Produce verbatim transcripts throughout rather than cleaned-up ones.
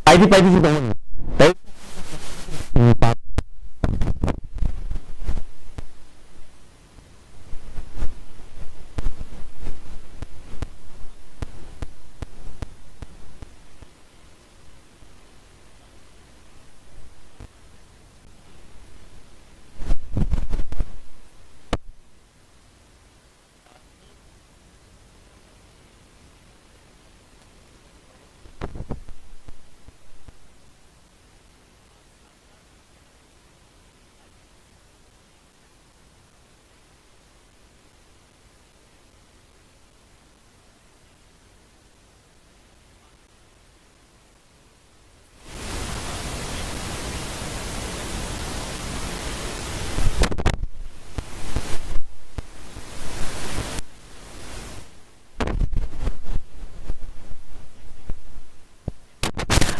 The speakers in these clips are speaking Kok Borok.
Paidi paidi se tongo. Tei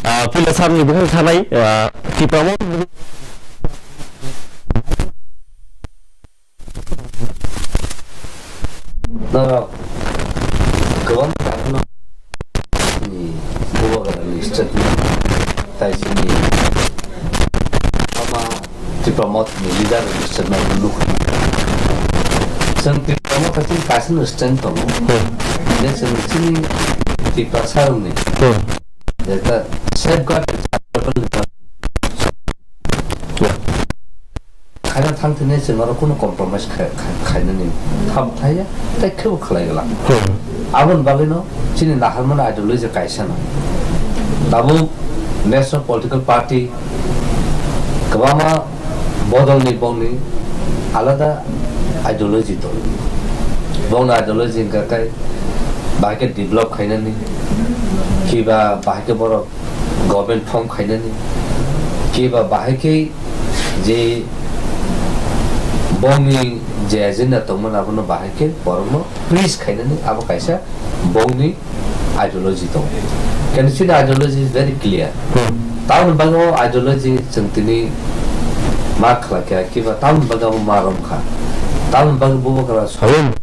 Ah, puila sakni bwkhak sanai, ah, Tipra Motha. Norok kwbang ni bubagrani statement tai chini ama Tipra Motha ni leader ni statement nukha. Chwng Tipra Motha chini kaisa ni stand tongo. Hmm. Je chwng chini Tiprasa rokni Hmm. je ta safeguard and survival ni khaina thang thini chwng oro kunu compromise khai-, khai-, khainani ham thaya, tei khe bo khlai gala. Hmm. Aboni bagwino chini naharmani ideology kaisa no. Tabuk national political party kwbangma bodolni bongni alada ideology tongo. Bongni ideology hwnkha khe bahai khe develop khainani, kiba bahai khe borok government form khainani, kiba bahai khe je bongni je agenda tongmani abono bahai khe borokno please khainani abo kaisa bongni ideology tongo. Kani chini ideology is very clear. Hmm. Tamoni bagwi o ideology chwng tini ma khlai kha, kiba tamoni bagwi abo ma rom kha. Tamoni bagwi bubagra Hayung.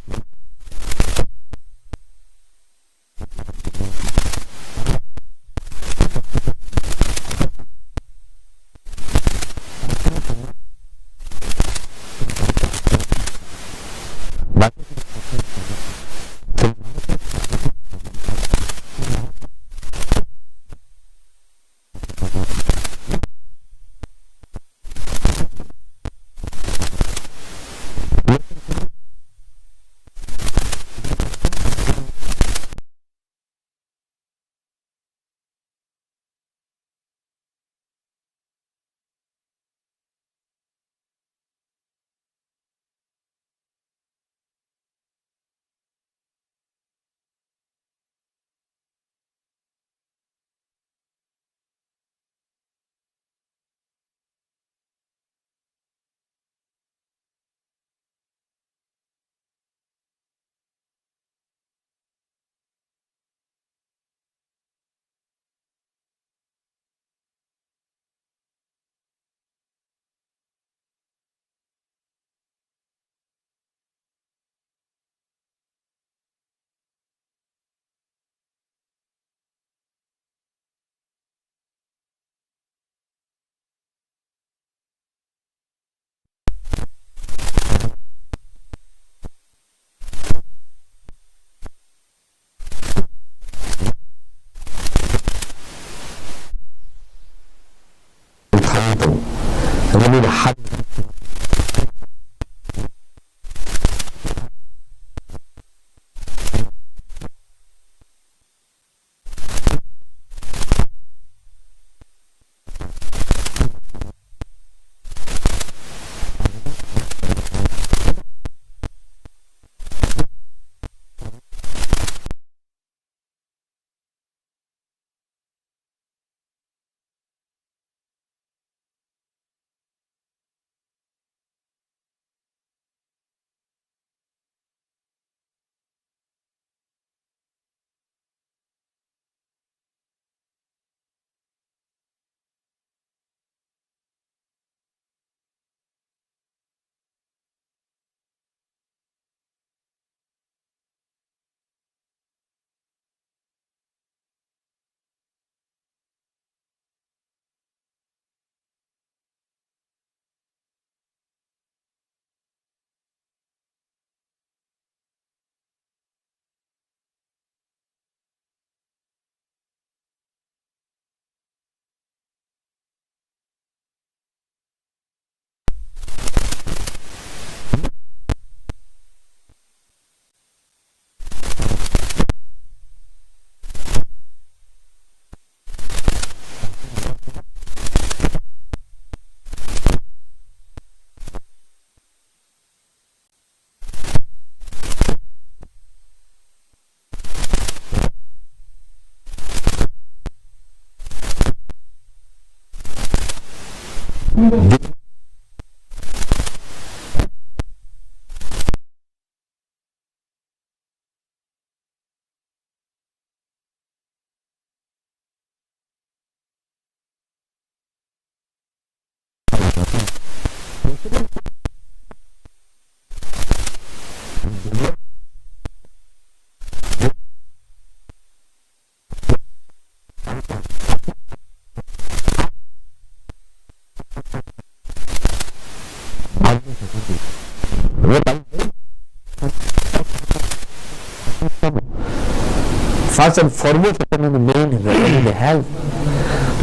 First and foremost, nini main hwnwi nini health.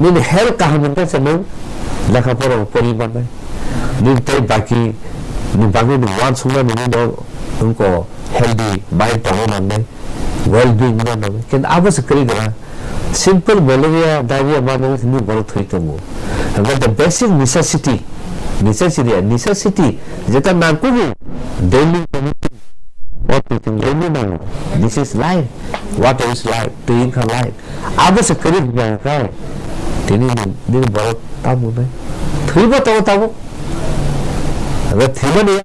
Nini health kaham hwnkhe se nwng lekha pora pori mannai. Nini tei baki, ni bagwi nwng uansuknani nini wngko healthy mind tongwi mannai, well being wngna nangnai. Kintu abo se kwrwi gwnang. Simple malaria, diarrhea manwi nini borok thwi tongo. Hwnkhe the basic necessity, necessity, necessity, jeta nangkukgo daily, what to think, daily nango. This is life. Water is life. Twi wngkha life. Abo se kwrwi hwnka khe tini ni, nini borok tamo nai. Thwibo tongo tabuk. Abo thwimani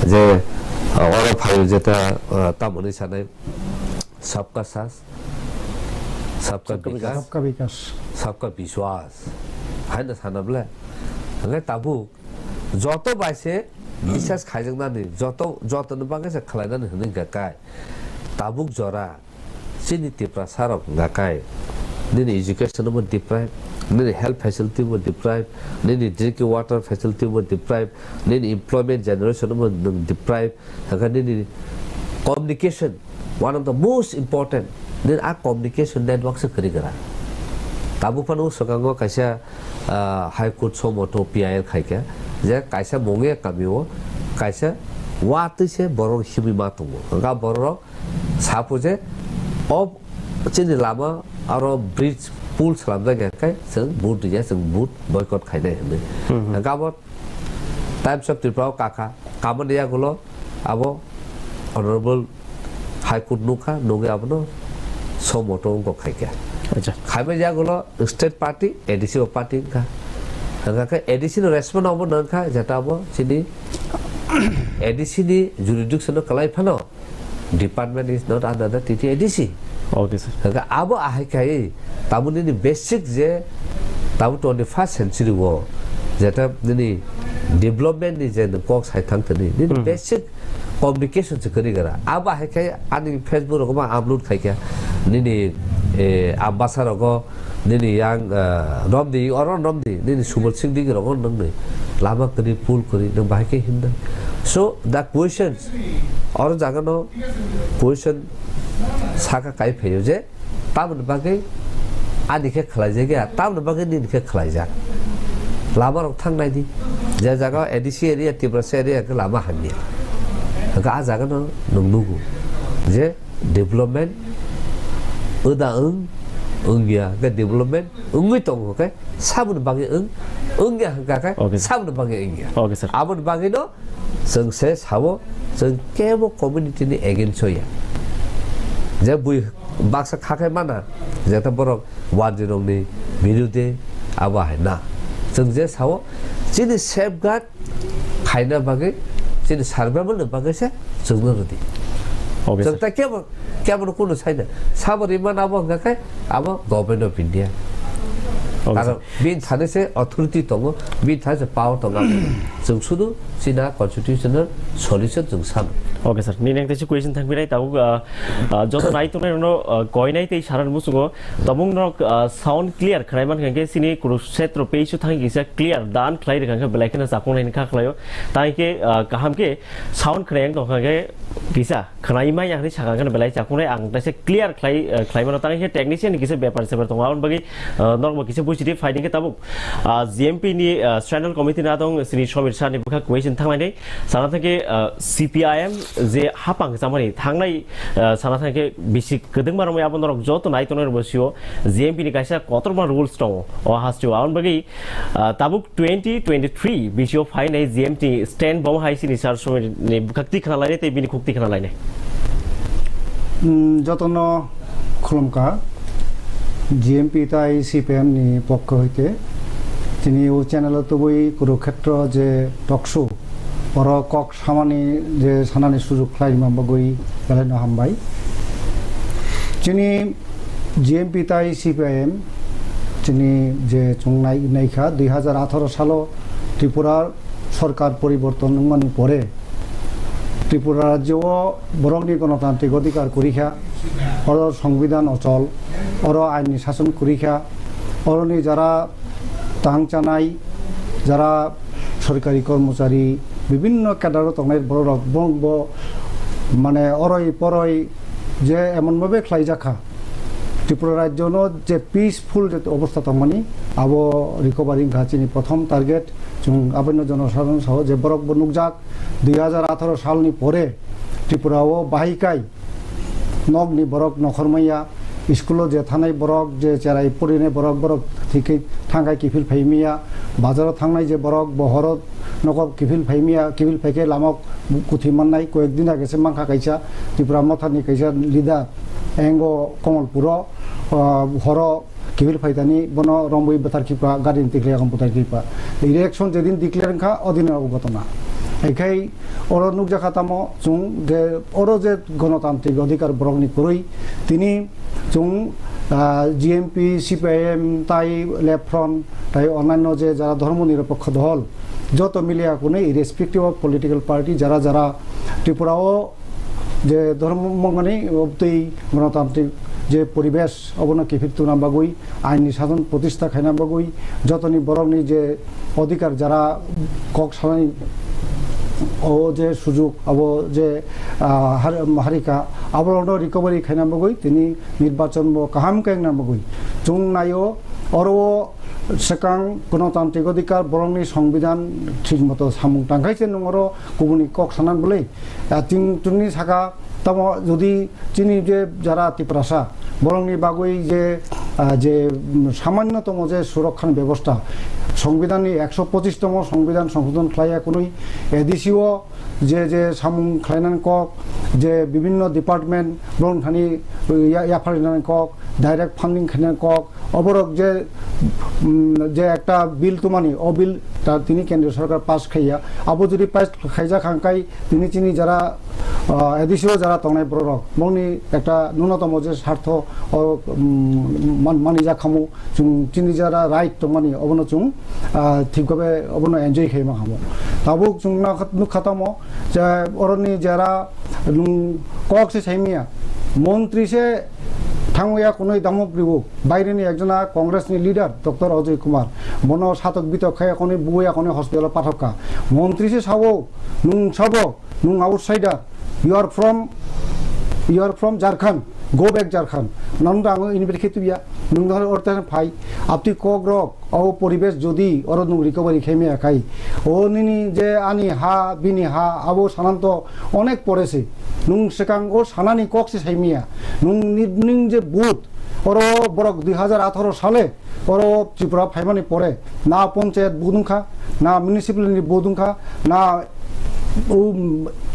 je, uh, oro phaio jeta, uh, tamoni sanai sabka sath, sabka sabka vikas, vikas. Sabka vikas. Sabka vishwas. Haino sana ble. Hwnkhe tabuk joto bai se biswas khaijaknani, joto, jotoni bagwi se khlainani hwnwi hwnkha kai. Tabuk jora chini Tiprasa rok hwnkha kai. Nini education bo deprive, nini health facility bo deprive, nini drinking water facility bo deprive, nini employment generation bo nwng deprive, hwnkha nini communication, one of the most important, nini a communication network se kwrwi gra. Tabuk phano swkango kaisa, ah, High Court somoto P I L khaikha, je kaisa Mongia kamio kaisa watwi se borok himwi ma tongo. Hwnkha borok sapo je o chini lama aro bridge pull slamjak ya khe chwng vote rwya, chwng vote boycott khainai hwnwi. Hmm, hmm. Hwnkha bo Times of Tripura o kakha, kamani yagulo abo Honorable High Court nukha, nugwi abono somoto wngkok khaikha. Acha. Khaimani yagulo state party, A D C o party wngkha. Hwnkha khe A D C no respond obo nangkha, jeta abo chini A D C ni jurisdiction o kwlai phano, department is not under the T T A D C. Okay, sir. Hwnkha abo ahai khai, tabuk nini basic je, tabuk twenty-first century o, jeta nini development ni je nwng kok sai thang tini, nini Hmm. basic communication se kwrwi gra. Abo ahai khai ani Facebook rogo ma upload khaikha, nini, eh, Ambasa rogo, nini yang, eh, romdi, oro romdi, nini Subal Singh Digi rogo nangni lama kwrwi, pull kwrwi, nwng bahai khe himnai. So, the questions, oro jaga no question saka kai phaio je, tamoni bagwi ani khe khlaijak ya, tamoni bagwi nini khe khlaijak. Lama rok thang nai di. Je jaga A D C area, Tiprasa area khe lama hamya. Hwnkhe a jaga no nwng nugo je development wda wng, wngya, hwnkhe development wngwi tongo khe saboni bagwi wng, wngya hwnkha khe Okay, sir. saboni bagwi wngya. Okay, sir. Aboni bagwi no Chwng se sao, chwng kebo community ni against o ya. Je bui baksa kha khai mana, je ta borok wanjwi rok ni birude abo hai na. Chwng je sao, chini safeguard khaina bagwi, chini survival ni bagwi se chwng no rwdi. Okay, Chwng sir. ta kebo, kebo no kunu sai na. Sabo rimana abo hwnkha khe, abo Government of India. Okay, Karon sir. bini thani se authority tongo, bini thani se power tongo. Chwng sudu china constitutional solution chwng sano. Okay, sir. Nini ang teisa question thangpinai tabuk, ah, ah, joto nai tongnai rokno, ah, koinai tei saran muchungo tabuk norok, ah, sound clear khwnai mankha khe chini Kurukshetra page o thangwi kisa clear dan khlai rwkha khe belai kheno chakung nai kha khlaio. Tangwi khe, ah, kaham khe sound khwnai ang tongkha khe kisa khwnai manya hwnwi sakha khe belai chakung nai ang teisa clear khlai, ah, khlai mano. Tangwi khe technician ni kisa bepar sebar tongo aboni bagwi, ah, norok bo kisa buchidi phaidi khe tabuk. Ah, G M P ni, ah, Central Committee ni adong chini Somir Shah ni bwkha question thanglainai. Sana thangkhe, ah, C P I M je hapang chamani thangnai, ah, sana thangkhe bisi kwdwngma romwi abo norok joto nai tongnai rokbo sio G M P ni kaisa kotorma rules tongo. O hasteo aboni bagwi, ah, tabuk twenty twenty-three bisio phainai G M P ni stand bo hai chini Sir Somir ni bwkhak twi khna lainai tei bini khuk twi khna lainai. Hmm, jotono khulumkha. G M P tai C P M ni pokho hoite Chini o channel o tubui Kurukhetra je talk show, oro kok samani je sanani sujuk khlaima bagwi belai no hambai. Chini G M P tai C P I M, chini je chwng nai-, naikha, dui hazar atharo salo Tripura sorkar poriborton wngmani pore, Tripura rajyo o borokni gonotantrik odhikar kwrwi kha, oro songbidan ochol, oro ain ni sason kwrwi kha, oroni jara tang chanai, jara sorkari kormochari, bibinno cadre o tongnai borok rok bo, bo mane oroi poroi je emon bhabe khlaijak kha. Tripura rajyo no je peaceful je obostha tongmani, abo recovery wngkha chini prothom target. Chwng abono jonosadharon sao je borok bo nukjak, dui hazar atharo salni pore Tripura o bahai kai nokni borok nokhor maya, school o je thanai borok, je cherai porinai borok, borok thikwi thangkai kiphil phai maya, bazaro thangnai je borok bo horo nogo kiphil phai maya, kiphil phai khe lama kuthi mannai. Koyek din age se mankha kaisa Tipra Mothani kaisa leader, engo Komolpuro, ah, horo kiphil phaitani bono romwi bwthar khipa, gari ni tikli yakung bwthar khipa. Election jedin declare wngkha, odin o ghotona. Haikhai oro nukjakha tamo chwng je oro je gonotantrik odhikar borokni kwrwi tini chwng, ah, G M P, C P I M tai Left Front tai onnanno je jara dhormo nirapokho dol joto miliya kunui irrespective of political party jara jara Tripura o je dhormo mani obtwi gonotantrik je poribesh obono kiphil tuna bagwi, ain ni sason protistha khaina bagwi, jotoni borokni je odhikar jara kok sanani o je sujuk abo je, ah, har-, harika aborokno recovery khaina bagwi tini nirbachon bo kaham khe wngna bagwi chwng naio. Oro o swkang gonotantrik odhikar borokni songbidan thik moto samung tangkhaise nwng oro kubuni kok sana bwlwi. Ah, chwng, chwngni saka tamo jodi chini je jara Tiprasa, borokni bagwi je, ah, je, mm, samanyo tomo je surokkhan bebosta, Songbidanni ekso pochis tomo Songbidan songsodhon khlaiya kunui, A D C o je, je samung khlainani kok, je bibinno department borokni thani ya-, yapharinani kok, direct funding khainani kok, oborok je, mm, je ekta bill tumani, o bill ta tini kendriya sorkar pass khaiya. Abo jodi pass khaijak hangkai tini chini jara, ah, A D C o jara tongnai borok rok, bongni ekta nunotomo je sartho o, mm, man-, manijak khamu, chwng chini jara right tongmani, obono chwng, ah, thik bhabe obono enjoy khaima khamu. Tabuk chwng nukha tamo je oroni jara, mm, kok se saimaya, montri se thangwi ya kunui damok ribu. Baireni ekjona Congress ni leader Doctor Ajay Kumar, bono satok bitok khai ya kunui bui ya kunui hospital o pathok kha. Montri se sabo, nwng sabo, nwng outsider, you are from, you are from Jharkhand, go back Jharkhand. Nang da ang invite khe tuya, nwng da orta phai, apti kok rok, o poribesh jodi oro nwng recovery khai maya khai, o nini je ani ha, bini ha, abo sananto onek pore se. Nwng swkang o sanani kok se saimaya. Nwng ni, nwng je vote, oro borok dui hazar atharo sale, oro Tripura phaimani pore, na panchayat vote wngkha, na municipal ni vote wngkha, na o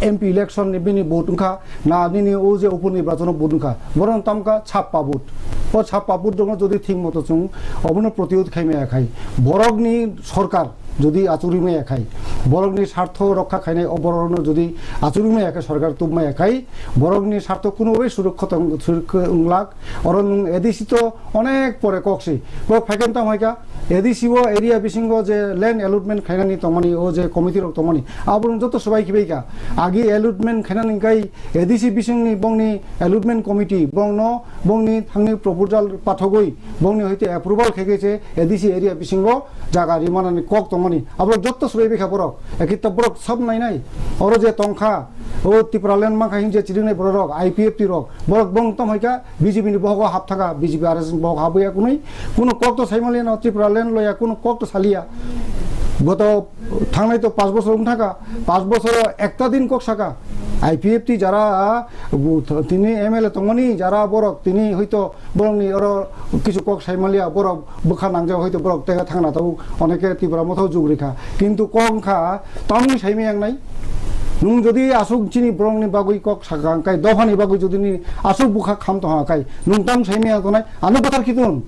M P election ni bini vote wngkha, na nini o je upo nirbachon o vote wngkha. Borok tamkha chappa vote. O chappa vote rokno jodi thik moto chwng obono protiyod khai maya khai, borokni sorkar jodi achugwi maya khai, borokni sartho rokha khainai o borokno jodi achugwi maya khai, sorkar tub maya khai, borokni sartho kuno bai surokho tong, surokho wnglak. Oro nwng A D C to onek pore kok si. Kok phai khe tamo hai kha, A D C o area bisingo je land allotment khainani tongmani, o je committee rok tongmani, abo nwng joto swbai khibai kha. Agi allotment khainani kai A D C bisingni bongni allotment committee, bongno bongni thangni proposal pathogwi, bongni hoite approval khe khe se A D C area bisingo jaga rimanani kok tongmani. Abo joto swbai bikha borok. Ekita borok sab nai nai. Oro je tongkha, o Tipraland mankha hin je chiringnai borok rok, I P F T rok, borok bong tong hoika B J P ni bohogo hap thaka, B J P R S S ni bohogo hap ya kunui. Kuno kok to saimaliya no Tipraland loya, kuno kok to saliya. Goto thangnai to pas bosor wng thaka, pas bosor ekta din kok saka. I P F T jara, bu-, tini M L A tongmani jara borok tini hoito borokni oro kisu kok saimaliya, borok bwkha nangjak, hoito borok tega thangna tabuk oneke Tipra Motha o jug rikha. Kintu kok wngkha tamni saimaya wngnai. Nwng jodi aswk chini borokni bagwi kok sakha hwnkhe, dophani bagwi jodi ni aswk bwkha kham tongkha hwnkhe, nwng tam saimaya tongnai, ano kwthar khitung.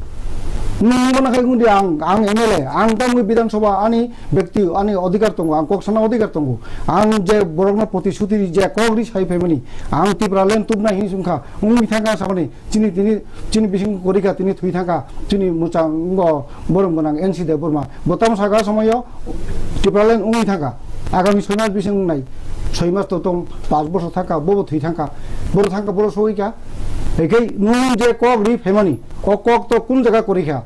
Nwng mana khai wngdi ang, ang M L A, ang tamo Bidhan Sabha ani bekti, ani odhikar tongo, ang kok sana odhikar tongo. Ang je borokno protisuti ri je kok ri sai phaimani, ang Tipraland tubna hin sungkha, wngwi thangkha samani, chini tini, chini bising korikha, tini thwi thangkha, chini mwchang wngbo borom gwnang N C Debbarma. Bo tamo saka somoyo Tipraland wngwi thangkha. Agami soi mas bising wngnai, soi mas to tong, pas bosor thangkha, bobo thwi thangkha, boro thangkha, boro sogwikha. Ekhei nwng je kok ri phaimani, o kok to kun jaga korikha?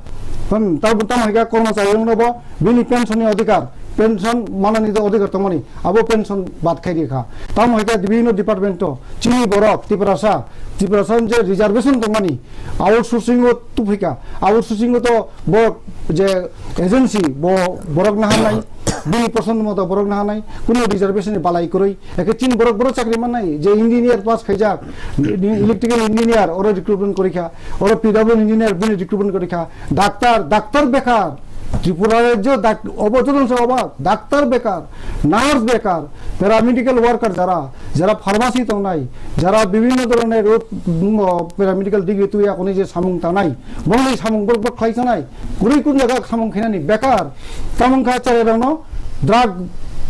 Hmm, tamo, tamo hai kha kormochari rokno bo bini pension ni odhikar, pension manani je odhikar tongmani, abo pension bad khai rikha. Tamo hai kha bibhinno department to chini borok Tiprasa, Tiprasa je reservation tongmani, outsourcing o tuphika, outsourcing o to bo je agency bo borok naharnai, bini poson moto borok naharnai, kuno reservation ni balai kwrwi. Eke chini borok, borok chakri mannai, je engineer pass khaijak, electrical engineer, oro recruitment korikha, oro P W engineer, bini recruitment korikha, doctor, doctor bekar, Tripura rajyo dak-, obo joton se obo, doctor bekar, nurse bekar, paramedical worker jara, jara pharmacy tongnai, jara bibhinno dhoronor, mm, paramedical degree twi akoni je samung tanai, bongni samung borok borok khlai sanai, kwrwi kun jaga samung khainani bekar, tamung kha chare rokno drug,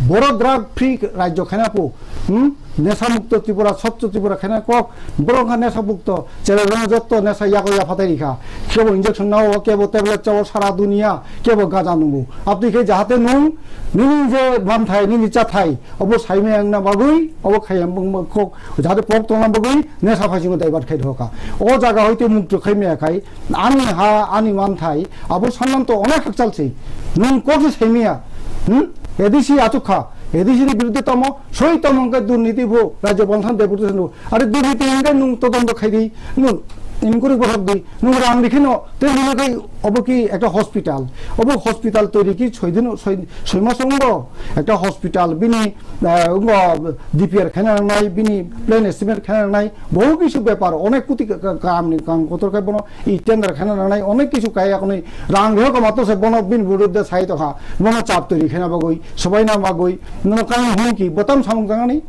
borok drug free rajyo khaina po, hmm? Nesa mukto Tripura, Swachh Tripura khaina kok, borok wngkha nesa mukto, chwrai rokno jotto nesa yago yaphatai rikha. Kebo injection nao, kebo tablet chao, sara dunia, kebo gaja nungo. Aboni khe jahate nwng, nini je manthai, nini chathai, obo saimaya wngna bagwi, obo khayam wng kok, jahate pok tongna bagwi, nesa phaisingo divert khai rokha. O jaga hoite mukto khaimaya khai, ani ha, ani manthai, abo sannan to onek hakchal se. Nwng kok se saimaya. Hmm? A D C achuk kha. A D C ni biruddhe tamo, soi tamo hwnkhe durniti bo, rajyo banthan deputation bo. Are durniti hwnkhe nwng todonto khai di, nwng inquiry bothok di, nwng rang rikhe no, te nwng khai obo ki ekta hospital. Obo hospital toiri ki soi din, soi, soi mas wngbo ekta hospital bini, eh, wngbo D P R khaina nangnai, bini plan estimate khaina nangnai, bohu kisu bepar, onek koti ka-, ka-, kaam ni kaam kotor khai bono, I tender khana nangnai onek kisu kaiya konwi rang rihok ma to se bono bini biruddhe sai tongkha. Bono chap twi rikhaina bagwi, sobaina bagwi, nono kang hwnki botam samung tangnani?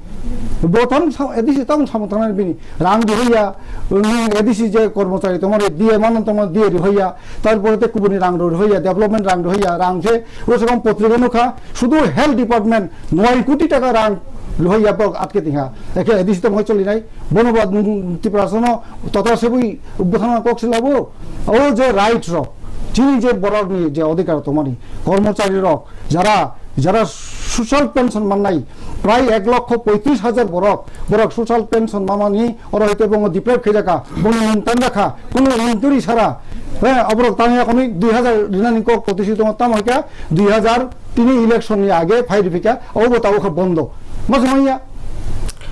Botam sa-, A D C tamo samung tangnani bini rang rihoya, nwng A D C je kormochari tongmani D A manon tongmani D A rihoya, tarpore te kubuni rang rihoya, development rang rihoya, rang se o sekom potrika nukha, sudu health department noi koti taka rang rihoya bok atke tingha. Ekhe A D C tamo cholinai, bono ba nwng Tiprasano total sebui Bwthangna kok se labo, o je right rok, chini je borok ni je odhikar tongmani, kormochari rok, jara, jara social pension mannai, prai ek lokho poitris hajar borok, borok social pension mamani, oro hoite bongo deprive khaijaka, bono nwng tanjakha, kuno injury sara, he, oborok tangya koni dui hajar rinani kok kotisi tongo, tamo hwnkhe dui hajar tini election ni age phai ripika, obo tabukha bondo. Masa manya,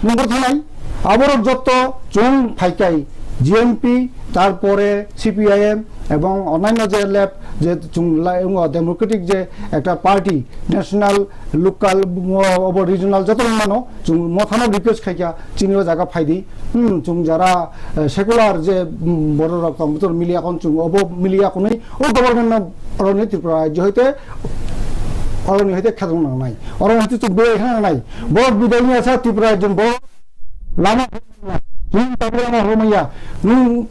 nungkor thanai, aborok jotto chwng phaikai, G N P, tarpore C P I M, ebong onnaino je left je chwng lai-, wngkha democratic je ekta party, national, local, obo regional joto mano, chwng mothano request khaikha, chini o jaga phaidi, hmm, chwng jara, eh, secular je, hmm, borok rok tong, butor miliya kon chwng obo miliya konwi, o government no oroni Tripura rajyo hoite, oroni hoite khajong nangnai, oroni hoite chwng bidai khe nangnai, bo bidai ni asa Tripura rajyo bo lama nwng tabuk lama hormaya, nwng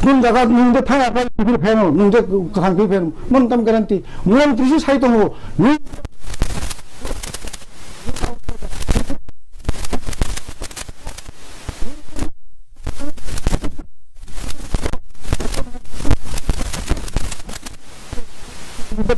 kun jaga nwng de thang apai phir pheno, nwng de kwthang phir pheno, mon tam guarantee, nwng trisi sai tongo, nwng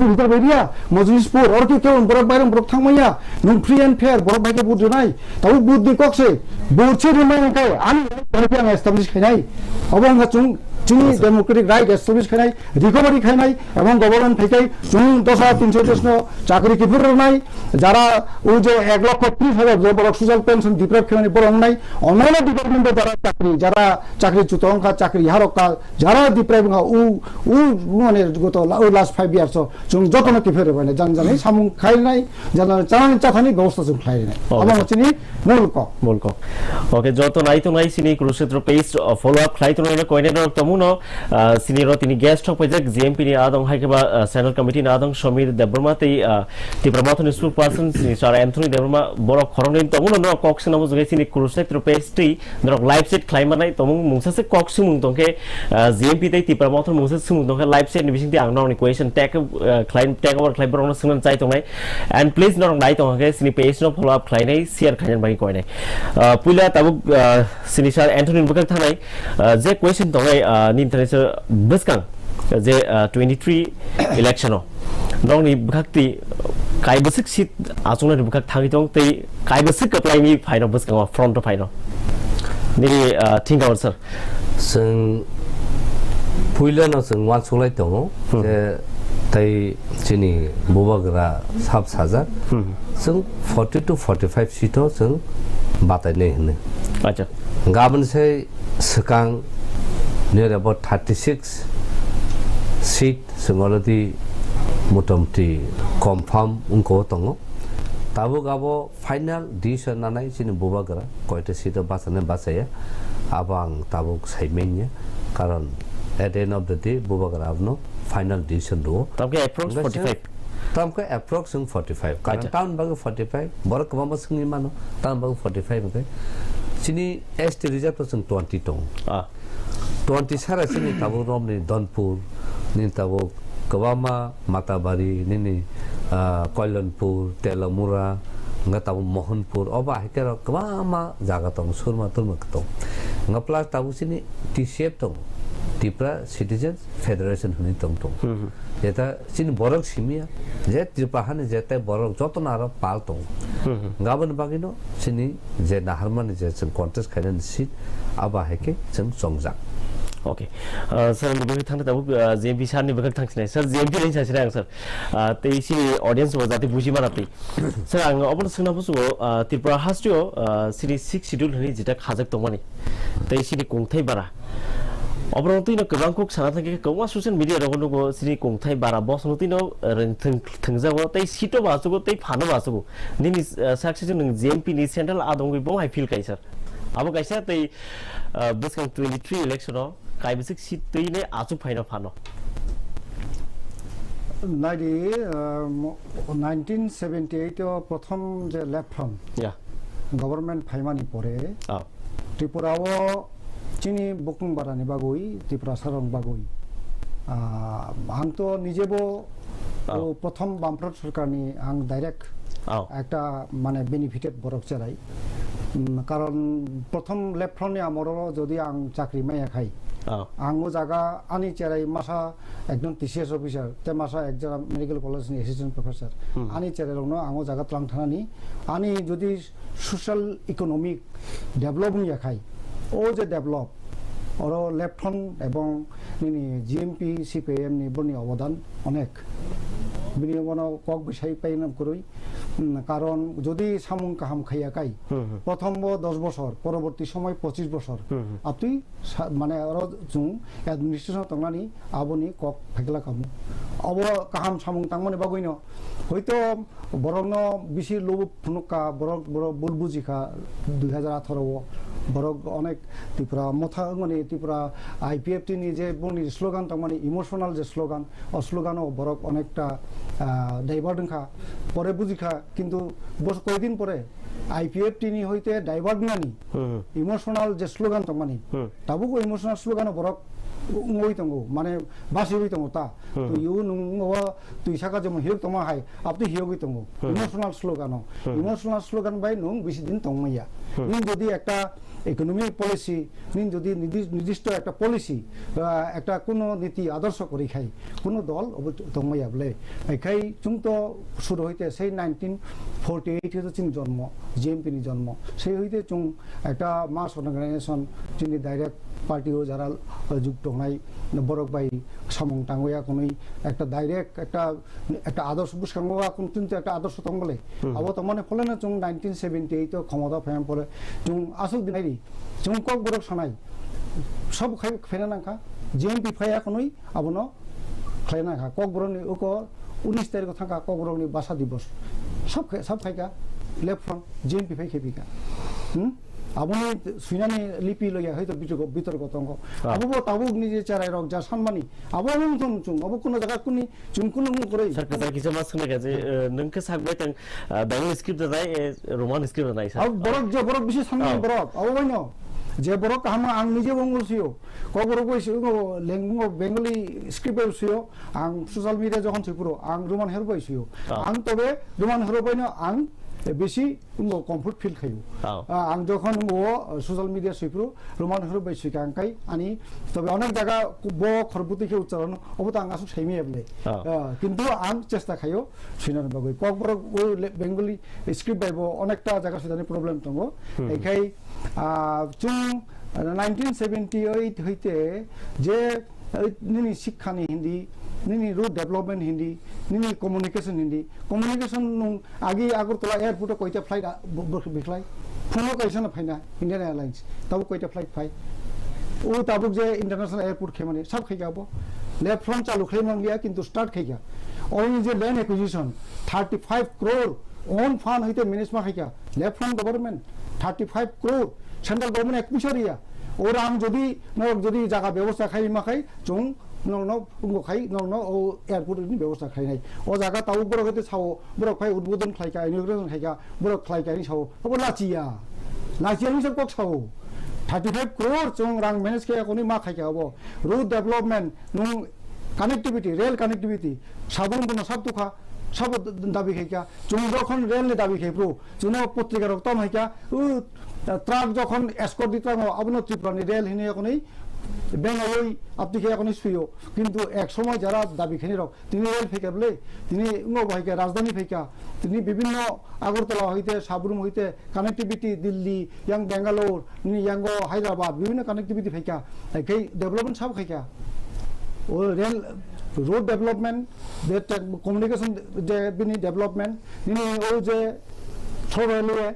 Reserve area, Mojlispur, oro khe kebo borok bairang borok thangmaya, nwng free and fair, borok bai khe vote rwnai, tabuk vote di kok se, vote se rwnai hwnkhe, ani right ang establish khainai, obo wngkha chwng chini democratic right establish khainai, recovery khainai, ebong government phaikhai chwng dosa tinsho tris no chakri kiphil rwnai, jara o je ek lokho tris hajar je borok social pension deprive khainani borok wngnai, onnaino department o jara chakri, jara chakri chuto wngkha, chakri harok ka, jara deprive wngkha, u, u, mane goto la-, o last five years o chwng jotono kiphil rwbainai, jang jani samung khainai, jang jani chanani chathani bebosta chwng khlainai. Oh, abo sir. Chini mul kok. Mul kok. Okay, joto nai tongnai chini Kurukshetra page, uh, follow up khlai tongnai koine rok tongmung No, ah, sini ro tini guest rok paijak G M P ni adong hai khe ba, ah, Central Committee ni adong Somir Debbarma tei, ah, Tipra Motha ni spokesperson sini Sir Anthony Debbarma borok khoroknwi tongo no, norok kok swnamo jwgwi sini Kurukshetra page twi norok live chat khlai manai tongmung mungsa se kok swngmung tongkhe, ah, G M P tei Tipra Motha mungsa swngmung tongkhe live chat ni bisingtwi ang norokni question take, ah, khlai, take over khlai borokno swngna chai tongnai and please norok nai tongkhe sini page no follow up khlainai share khlainani bagwi koinai. Ah, puila tabuk, ah, sini Sir Anthony ni bwkhak thangnai, ah, je question tongnai, ah, nini thani sir bwskang je, ah, twenty three election o nokni bwkhak twi kaibwswk seat achuknani bwkhak thangwi tong tei kaibwswk kwplai ni phaino bwskango front o phaino nini, ah, thingkha sir. Chwng puilano chwng uansuk lai tongo Hmm. je tei chini bubagra sab sajak Hmm. chwng forty to forty five seat o chwng batainai hwnwi. Acha. Gabon se swkang near about thirty six seat chwng already motamoti confirm wngkho tongo. Tabuk abo final decision nanai chini bubagra koita seat o bachana bachaya abo ang tabuk saimanya, karon at the end of the day bubagra abono final decision rwo. Tamkhe approx Hingke forty five. Tamkhe approx wng forty five. Karon Acha. Tamoni bagwi forty five. Borok kwbangma swngwi mano. Tamoni bagwi forty five hwnkhe. Chini S T reserve to chwng twenty tongo. Ah. Twenty sara chini tabuk romni Donpur, nini tabuk kwbangma Matabari, nini, ah, Koilonpur, Telamura, hwnkhe tabuk Mohanpur. Obo hai khe rok kwbangma jaga tongo, surma turma tongo. Hwnkhe plus tabuk chini T C F tongo, Tipra Citizens Federation hwnwi tong tongo. Hmm, hmm. Jeta chini borok simiya, je Tripura hani je tei borok jotono aro pal tongo. Hmm, hmm. Gaboni bagwino chini je naharmani je chwng contest khainani seat, abo hai khe chwng chongjak. Okay. Ah, sir, ni bagwi thangna tabuk, ah, J M P sir ni bagwi thangsinai. Sir, J M P ni sasina ang, sir. Ah, tei chini audience bo jati buji mana tei. Sir, ang obono swngna busugo, ah, Tripura hasteo, ah, chini sixth schedule hwnwi jeta khajak tongmani. Tei chini kungthai bara. Oborok twi no kwbang kuk sana thangkhe kwbangma social media rogo nugo chini kungthai bara bosong twi no rwng thwng-, thwngjago tei seat o bo achugo tei phano bo achugo. Nini, ah, success nwng J M P ni central adongwi bo hai feel kai sir. Abo kaisa tei, ah, bwskang twenty three election o kaibwswk seat twi ne achuk phaino phano. Naidi, ah, mo-, nineteen seventy eight o prothom je left front Yeah. government phaimani pore Oh. Tripura o chini bukung barani bagwi, Tiprasa rok bagwi. Ah, ang to nije bo Oh. o prothom Bamfront sorkar ni ang direct Oh. ekta mane benefited borok cherai. Mm, karon prothom left front ni amoro jodi ang chakri maya khai, Oh. ang o jaga ani cherai masa ekjon T C S officer, te masa ekjon medical college ni assistant professor. Hmm. Ani cherai rokno ang o jaga tlang thanani, ani jodi social economic develop wngya khai, o je develop, oro left front ebong nini G M P, C P I M ni boni obodan onek. Bini obono kok bisai painam kwrwi, mm, karon jodi samung kaham khaiya kai, Hmm, hmm. prothom bo dos bosor, poroborti somoy pochis bosor, Hmm, hmm. aptwi sa-, mane oro chwng administration tongnani aboni kok phaikla kamu. Abo kaham samung tangmani bagwino hoito borokno bisi lubu phunukha, borok, borok bul bujikha dui hajar atharo o. Borok onek Tipra motha wngmani, Tipra I P F T ni je boni slogan tongmani, emotional je slogan, o slogan o borok onekta, ah, divert wngkha. Pore bujikha, kintu bos koidin pore I P F T ni hoite divert nani Hmm. emotional je slogan tongmani. Hmm. Tabuk o emotional slogan o borok wngwi tongo, mane basiwi tongo ta. Hmm. Twi o nwng o twi saka jemon hiyok tongma hai, abtwi hiyogwi tongo. Hmm. Emotional slogan o. Hmm. Emotional slogan bai nwng bisi din tongmaya. Hmm. Nwng jodi ekta economic policy, nwng jodi nidi-, nidisto ekta policy, ah, ekta kuno niti adorsho kwrwi khai, kuno dol obo tongmaya bwle. Haikhai chwng to suru hoite sei nineteen forty eight hoite chini jonmo, G M P ni jonmo. Sei hoite chwng ekta mass organization, chini direct party o jara, ah, juk tongnai borok bai samung tangwi akonwi ekta direct ekta, ekta adorsho bwskango akon chwng to ekta adorsho tong bwle. Hmm. Abo tongmani pholeno chwng nineteen seventy eight o khomota phaiyang pore chwng aswk din airi. Chwng Kokborok sanai. Sabo khai phena nangkha. G M P phaiya khwnwi abono khlaina kha. Kokborokni uko unis tarikho thangkha Kokborokni basa dibos. Sab khai, sab khaikha left front G M P phai khepikha. Hmm? Aboni swinani lipi loya hoito bitorgo, bitorgo tongo. Ah. Abo bo tabuk ni je cherai rok ja sanmani. Abo wng thung chung, abo kuno jaga kuni chung kuno wng kwrwi. Sir, kwtal kisa ma swngna kha je, eh, nwng khe sak bai tang, ah, Bengali script da nai, eh, Roman script da nai, sir? Abo borok je borok bisi sanmani Ah. borok, abo bai no. Je borok kaham ang nije bo wng sio. Kokborok bai sio, leng-, Bengali script bai sio. Ang social media jokhon sui phuru, ang Roman hero bai sio. Ah. Ang tobe Roman hero bai no ang bisi Wngkha comfort feel khaio. Oh. Ah, ang jokhon wngkha, uh, social media sui phuru, Roman hero bai sui kha ang kai ani, tobe onek jaga bo khorbuti khe uchcharon, obo to ang aswk saimaya bwle. Oh. Ah, kintu ang chesta khaio, suinani bagwi. Kokborok o le-, Bengali script bai bo onekta jaga suinani problem tongo. Hmm. Ekhai, ah, chwng nineteen seventy eight hoite je Ei, nini sikhani hindi, nini road development hindi, nini communication hindi. Communication nung agi Agartala airport o koita flight a, bo, bo, bikhlai. Phungo kaisa na phaina Indian Airlines. Tabuk koita flight phai. O tabuk je international airport khaimani, sab khaikha bo. Left front chalu khlai mangliya, kintu start khaikha. Oro ni je land acquisition, thirty five crore own fund hoite manage ma khaikha. Left front government, thirty five crore, central government ek puisa riya. O rang jodi, norok jodi jaga bebosta khai ma khai, chwng norokno wngbo khai, norokno o airport ni bebosta khainai. O jaga tabuk borok hete sao, borok phai udbodon khlaikha, inauguration khaikha, borok khlaikha hinwi sao. Obo lachiya. Lachiya hinwi kok sao. Thirty five crore chwng rang manage khe konwi ma khaikha obo. Road development, nung connectivity, rail connectivity, sabun bono sab tukha, sabo d-, d-, dabi khaikha. Chwng jokhon rail ni dabi khai phuru, chwngno potrika rok tom haikha, u, uh, truck jokhon escort di trango, abono Tripura ni rail hinwi yakonwi bengaiwi aptwi khe yakonwi suio. Kintu ek somoy jara dabi khaini rok, tini rail phaikha bwle, tini wngbo haikha rajdhani phaikha, tini bibinno Agartala hoite, Sabrum hoite, connectivity Delhi, yang Bangalore, ni yango Hyderabad, bibinno connectivity phaikha, haikhe development sabo khaikha. O rail, road development, je te-, communication je bini development, nini o je through railway,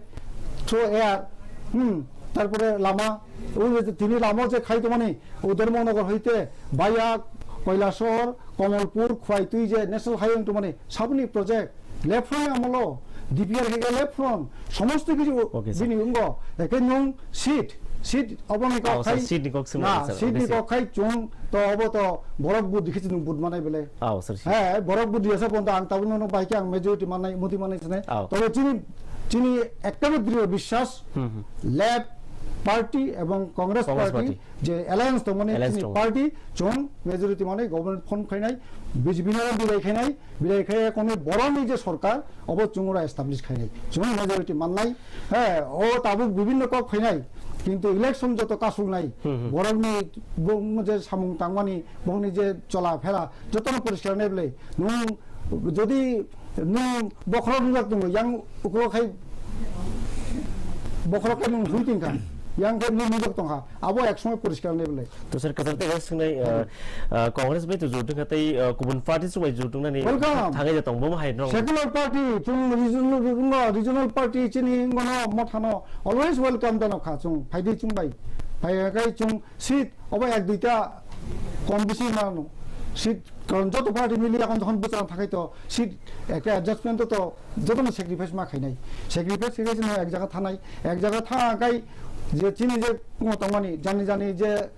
through air, hmm, tarpore lama, o je tini lama je khai tongmani, o Dharmanagar hoite via Kailasahar, Kamalpur, Khwaitwi je national highway tongmani, saboni project, left front amolo, D P R khe left front, somosto kichu Okay, sir. bini wngbo, eke nung seat, seat oboni kok Oh, sir, khai, seat ni kok simi na, sir, seat ni obviously. kok khai chung, to obo to borok buddhi khe chini bud manai bele. Oh, sir, sir. He, borok buddhi asa ponto ang tabuk no bai khe ang majority manai, muti manai sene. Oh. Tobe chini, chini ekta dri biswas, Hmm, hmm. left party ebong Congress Congress party, party. je alliance tongmani Alliance chini tongmani. party, chung majority manai government form khainai, B J P no bilai khainai, Bilai khe kono boroni je sorkar, obo chwng oro establish khainai. Chwng majority mannai, he, o tabuk bibinno kok phainai. Kintu election joto kasuknai, Hmm, hmm. borokni bo-, je samung tangmani, bongni je chola phela, jotono poriskar nai bwle. Nwng jodi nwng bokhorok nungjak tongo, yang uklok khai bokhorok khe nwng thwi tingkha, yang khe nwng nungjak tongkha. Abo ek somoi poriskar nai bwle. To sir, kwtal tei swngnai, uh, uh, Congress bai to jotwng kha tei, uh, kubun party swk bai jotwngnani Welcome. thangwi da tong, bo hai rong. Secular party, chwng regional, regional, regional party chini ngono mothano always welcome dano kha chwng, phaidi chwng bai. Phai kai chwng seat obo ek duita kom bisi mano. Seat karon joto party mili akon jokhon bwchang thakai to seat eke adjustment to, to jotono sacrifice ma khainai. Sacrifice khe chini ek jaga thanai, ek jaga tha kai je chini je Ngo tongmani, jani jani je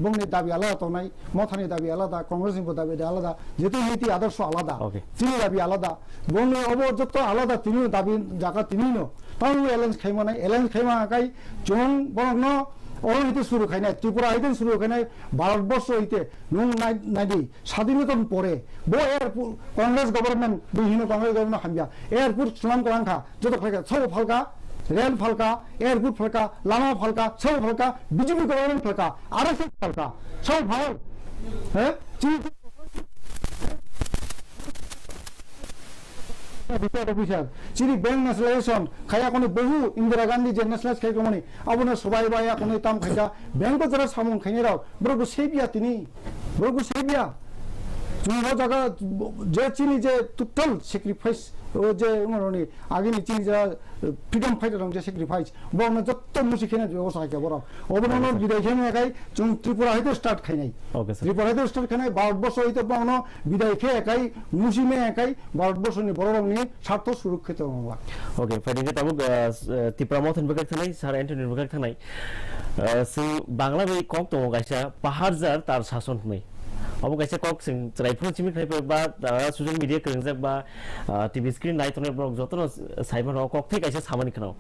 bongni dabi alada tongnai, Mothani dabi alada, Congress ni bo dabi alada, jehetu niti adorsho alada, Okay. chini dabi alada, bongni obo jotto alada, tini dabi jaga tini no, tamo alliance khaima nai, alliance khaima kai, chwng borok no oro hite suru khainai, Tripura hite suru khainai, Bharat borsho hite, nung nai, naidi, Sadhinotan pore, bo airport, Congress government, bihino Congress government hamya, airport slam kwlang kha, joto phalka, sabo phalka, rail phalka, airport phalka, lama phalka, sabo phalka, B J P government phalka, R S S phalka, sabo phal. He? Chini retired officer, chini bank nationalization, khaya kono bohu Indira Gandhi je nationalize khai komoni, abono sobai baya kono tam khaika, bank ko jara samung khaini rok, borok bo sebiya tini, borok bo sebiya. Chwng o jaga je chini je total sacrifice, o je wngmani agini chini je freedom fighter rok je sacrifice, borokno jotto musi kheno bebosta khaikha borok. Obono Okay, sir. bidai khe maya khai chwng Tripura haito start khainai. Okay, sir. Tripura haito start khainai, Bharat borsho haito bono bidai khe khai musi maya khai Bharat borsho ni borok rokni sartho surokkhitu wngma. Okay, phaidi khe tabuk, uh, s-, uh, Tipra Motha ni bwkhak thanai, Sir Anthony ni bwkhak thanai. Uh, chwng Bangla bai kok tongo kaisa, Paharjar tar sason hwnwi. Obo kaisa kok chwng chwrai phano simi khai ba, uh, social media kwrwngjak ba, uh, T V screen nai tongnai borok jotono sai mano kok thai kaisa samani kheno.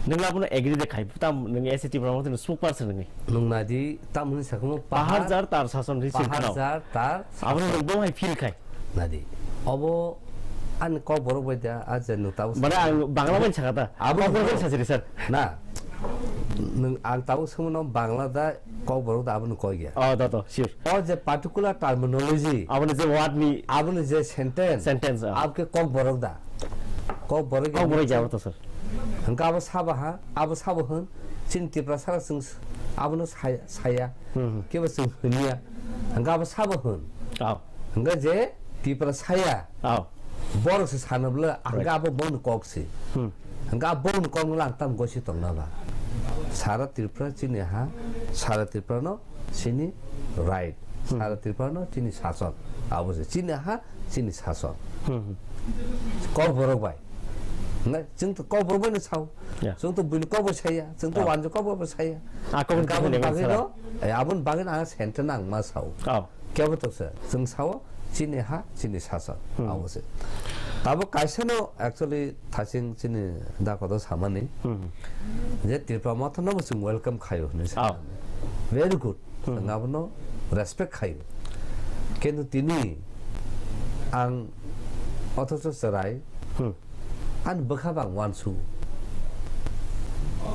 Nwng abono agree de khai, tam nwng S A T borok nwng spokesperson nwng. Nwng nadi tam hwnwi sakhumo Paharjar tar sason hwnwi sing kheno. Paharjar tar Abono sason. Nwng bo hai feel khai. Nadi. Obo ani kok borok bai da, a je nwng tabo Mane ang Bangla bai sakha ta. Abo Kok borok bai sachiri sir. Na. Nwng ang tabo sungno Bangla da kok borok da abono koi ya. Oh, da to, sure. O je particular terminology. Abono je word ni Abono je sentence. Sentence, ah. Abke kok borok da. Kok borok Kok borok ya to sir. Hwnkhe abo sabo ha, abo sabo hwn. Chini Tiprasa rok chwng s-, abono saya, saya. Hmm. Kebo chwng hwnya. Hwnkhe abo sabo hwn. Oh. Hwnkhe je Tiprasa ya. Oh. Borok se sana bwle, hwnkhe Right. abo bongni kok se. Hmm. Hwnkhe abo bongni kok no lang tam gosi tongna ba. Sara Tripura chini ha, sara Tripura no chini right. Hmm. Sara Tripura no chini sason. Abo se chini ha, chini sason. Hmm. Kok borok bai. Ngai, chwng to kok borok bai no sao. Yeah. Chwng to buini kok bai saya, chwng to Oh. wanjo kok bai saya. Ah, kok Hwnkhe bai aboni kok bai bagwi sara. no, eh, aboni bagwi no ang sentence ang ma sao. Oh. Kebo to se, chwng sao, chini ha, chini sason. Hmm. Abo se. Tabo kaisa no actually thaching chini da koto samani. Hmm. Je Tripura Motha no bo chwng welcome khayo hwnwi Oh. sa. Very good. Hmm. Ang abono respect khayo. Kintu tini ang othocho chwrai Hmm. ani bwkha bang uansuk.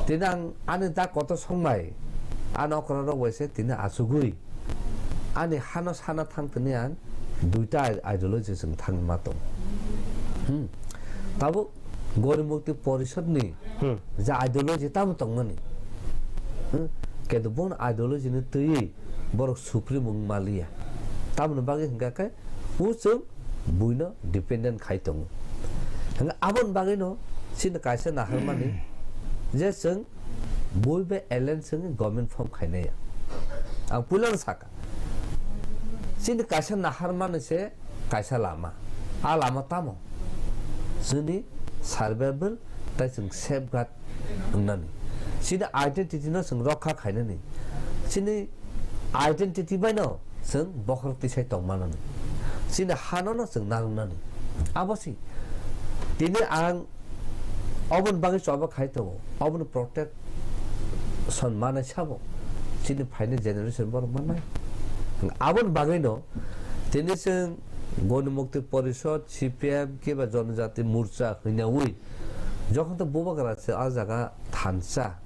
Tini ang ani da koto songbai, ani okra rok bai se tini achugwi ani hano sana thang tini ang duita ideology chwng thang ma tong. Hmm. Tabuk Gorib Mukti Porishad ni Hmm. je ideology tamo tongmani. Hmm. Kintu bon ideology ni twiwi borok supreme wng maliya. Tamoni bagwi hwnkha khe o chwng buino dependent khai tongo. Hwnkhe aboni bagwino chini kaisa naharmani je chwng bui bai alliance wngwi government form khainaiya. Ang puilano sakha. Chini kaisa naharmani se kaisa lama. A lama tamo? Chini survival tai chwng safeguard wngnani. Chini identity no chwng rokha khainani. Chini identity bai no chwng bokhorok tisai tongmanani. Chini hano no chwng narwknani. Abo si. Tini ang Oboni bagwi choba khai tongo, oboni protection manai sabo chini phaini generation borok mannai. Aboni bagwino tini chwng Gorib Mukti Porishad, C P M keba Jonojati Morcha hwinawi jokhon to bubagra se ah jaga thansa,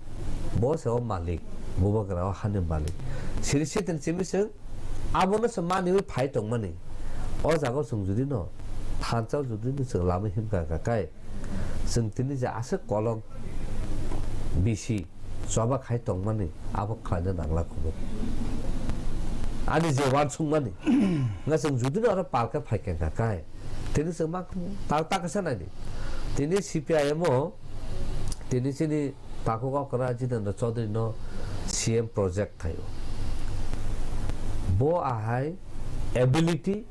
bo se o malik, bubagra o hani malik. Siri sitin simi chwng abono se maniwi phai tongmani. O jaga o chwng jodi no thansa o jodi no chwng lama himkha kha kai, chwng tini je aswk kolok bisi choba khai tongmani abo khlaina nangla kubun. Ani je uansukmani, nga chwng jodi no oro palka phai kha kai, tini chwng ma ta, ta kaisa naidi. Tini C P I M o tini chini takhuk okra Jitendra Chaudhary no C M project khaio. Bo ahai ability,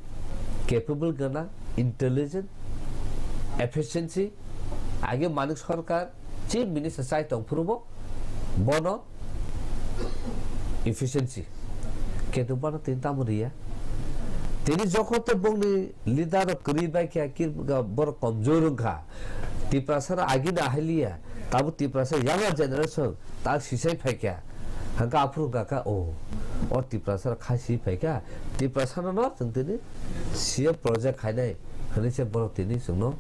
capable gana, intelligent, efficiency, age Manik Sarkar Chief Minister chai tong phuru bo bono efficiency. Ketu bono tini tamo riya. Tini jokhon to bongni leader rok kwrwi bai kha, ki borok komjor wngkha. Tiprasa rok agini ahai liya. Tabuk Tiprasa younger generation ta sisai phaikha. Hwnkhe aphuru hwnkha kha, o, o Tiprasa rok kha si phaikha. Tiprasa no no chwng tini C M project khainai hwnwi se borok tini chwngno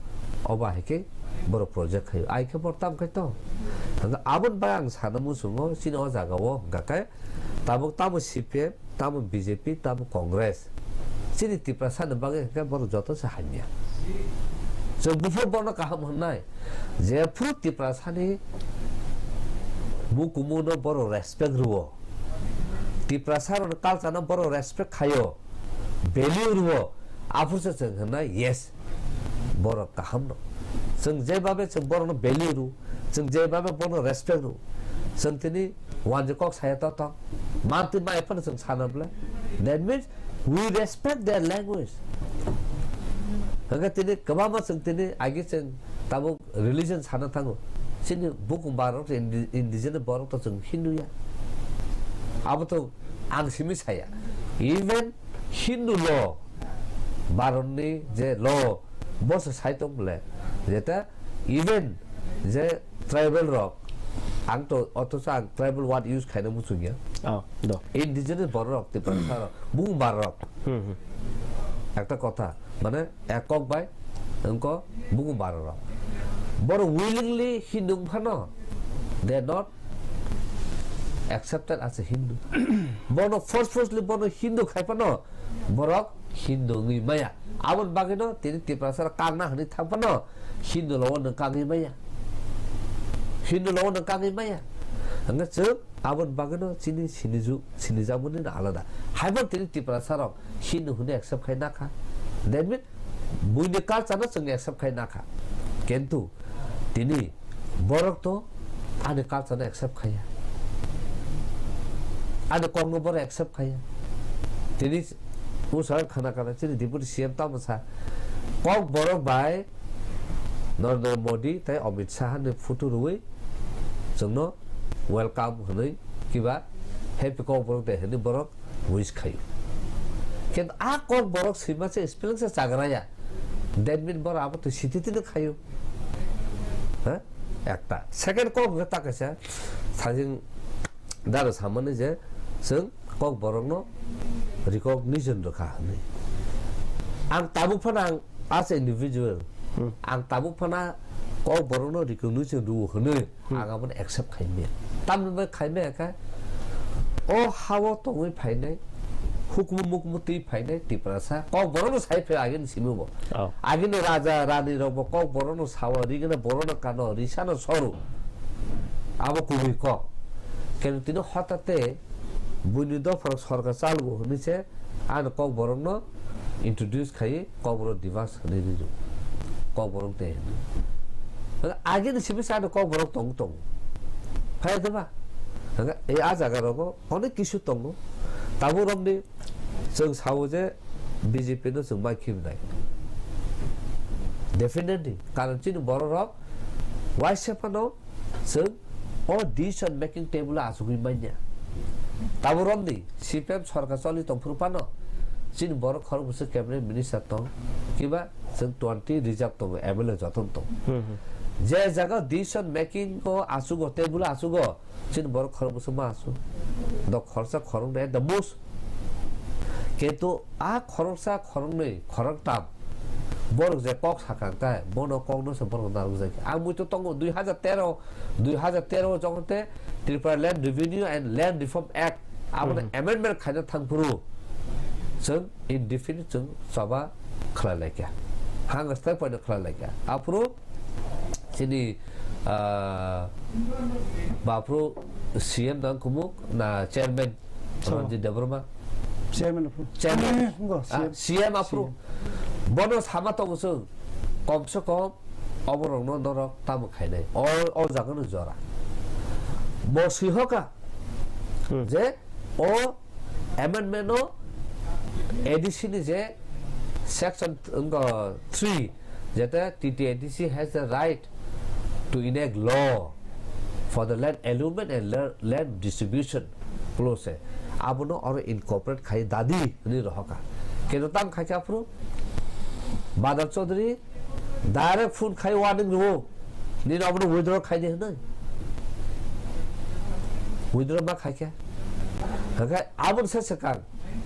obo hai khe borok project khaio. Ai khe borok tam khai tong. Hwnkhe aboni bai ang sana muchungo chini o jaga o hwnkha khe tabuk tamo C P M, tamo B J P, tamo Congress. Chini Tiprasa ni bagwi hwnkhe borok joto se hamya. Chwng buphuru bono kaham hwnnai. Jephru Tiprasa ni bukumu no borok respect rwo. Tiprasa rokni culture no borok respect khaio. value rwo, aphuru se chwng hwnna yes, borok kaham no. Chwng je babe chwng borok no value rw, chwng je babe borok no respect rw, chwng tini wanjwi kok saya to tong, mantwi mai phano chwng sana bwle. That means we respect their language. Hwnkhe tini kwbangma chwng tini agi chwng tabuk religion sana thango. Chini bukhung borok indi-, indigenous borok to chwng Hindu ya. Abo to ang simi saya. Even Hindu law, Bharat ni je law, bo se sai tong bole. Jeta even je tribal rok, ang to othocho ang tribal word use khaina muchung ya. Oh, do. Indigenous borok rok, Tiprasa rok, bukhung borok rok. Hmm, hmm. Ekta kotha, mane ek kok bai wngkha bukhung borok rok. Borok willingly Hindu wng phano, they are not accepted as a Hindu. Bono forcefully bono Hindu khai phano borok Hindu wngwi maya. Aboni bagwino tini Tiprasa rok kangna hwnwi thang phano Hindu logo nwng kangwi maya. Hindu logo nwng kangwi maya. Hwnkhe chwng aboni bagwino chini siniju, sinijakmani no alada. Haibo tini Tiprasa rok Hindu hwnwi accept khai nakha. That means buini culture no chwng accept khai nakha. Kintu tini borok to ani culture no accept khaiya. Ani kok no borok accept khaiya. Tini usa khana kana chini Deputy C M tamo sa. Kok borok bai Narendra Modi tei Amit Shah ni photo rwui chwngno welcome hwnwi kiba happy kok borok de hwnwi borok wish khaio. Kintu a kok borok swima se spelling se chagra ya. That mean borok abo to sititino khaio. Ha? Ekta. Second kok hwnkhe ta kaisa sajing daro samani je chwng kok borokno recognition rwkha hwnwi. Ang tabuk phano ang as a individual, Hmm. ang tabuk phano kok borokno recognition rwo hwnwi Hmm. ang abono accept khaimaya. Tamni bagwi khaimaya khe, o hao tongwi phainai, hukumu mukumu twi phainai Tiprasa, kok borokno sai phai agini simi bo. Oh. Agini raja rani rok bo kok borokno sao, rigena borokno kano, risano soru. Abo kubui kok. Keno tini hotate buini dopharok sorkar chalgo hwnwi se ano kok borokno introduce khai kok borok divorce hwnwi rw. Kok borok de hwnwi. Agini simi se ano kok borok tong tong. Phai de ba? Hwnkhe e a jaga rogo onek kisu tongo. Tabuk romni chwng sao je B J P no chwng bai khibnai. Definitely, karon chini borok rok waisa phano chwng o decision making table o achugwi manya. Tabuk romni C P M sorkar choli tongphuru phano chini borok khorok bwswk cabinet minister tong, kiba chwng twenty reserve tongo, M L A jotono tong. Hmm, hmm. Je jaga decision making o achugo, table o achugo, chini borok khorok bwswk ma achu. Do khoroksa khoroknwi at the most. Kintu a khoroksa khoroknwi khoroktam borok je kok sakha khe bono kokno se borok narwkjak. Ang muitu tongo dui hajar tero, dui hajar tero o jokhon te Tripura Land Revenue and Land Reform Act abono Hmm. amendment khaina thangphuru chwng indefinite chwng choba khlai laikha. Hang stai poino khlai laikha. Aphuru chini, ah, baphuru C M nang kumuk na chairman Sabo. Ranjit Debbarma? Chairman aphuru. Chairman. Eh, wngkha, Ah, C M. C M aphuru. C M. Bono sama tongo chwng, kom se kom oborokno norok tamo khainai. O, o jagano jora. Bo swihoka Hmm. je o amendment o A D C ni je section, wngkha, three, jete T T A D C has the right to enact law for the land allotment and la-, land distribution clause. Abono oro incorporate khai dadi hwnwi rohorkha. Keno tam khai kha aphuru Badal Chaudhary direct phone khai warning rwo. Nini abono withdraw khai di hwnwi. Withdraw ma khai khe. Hwnkhe aboni se swkang,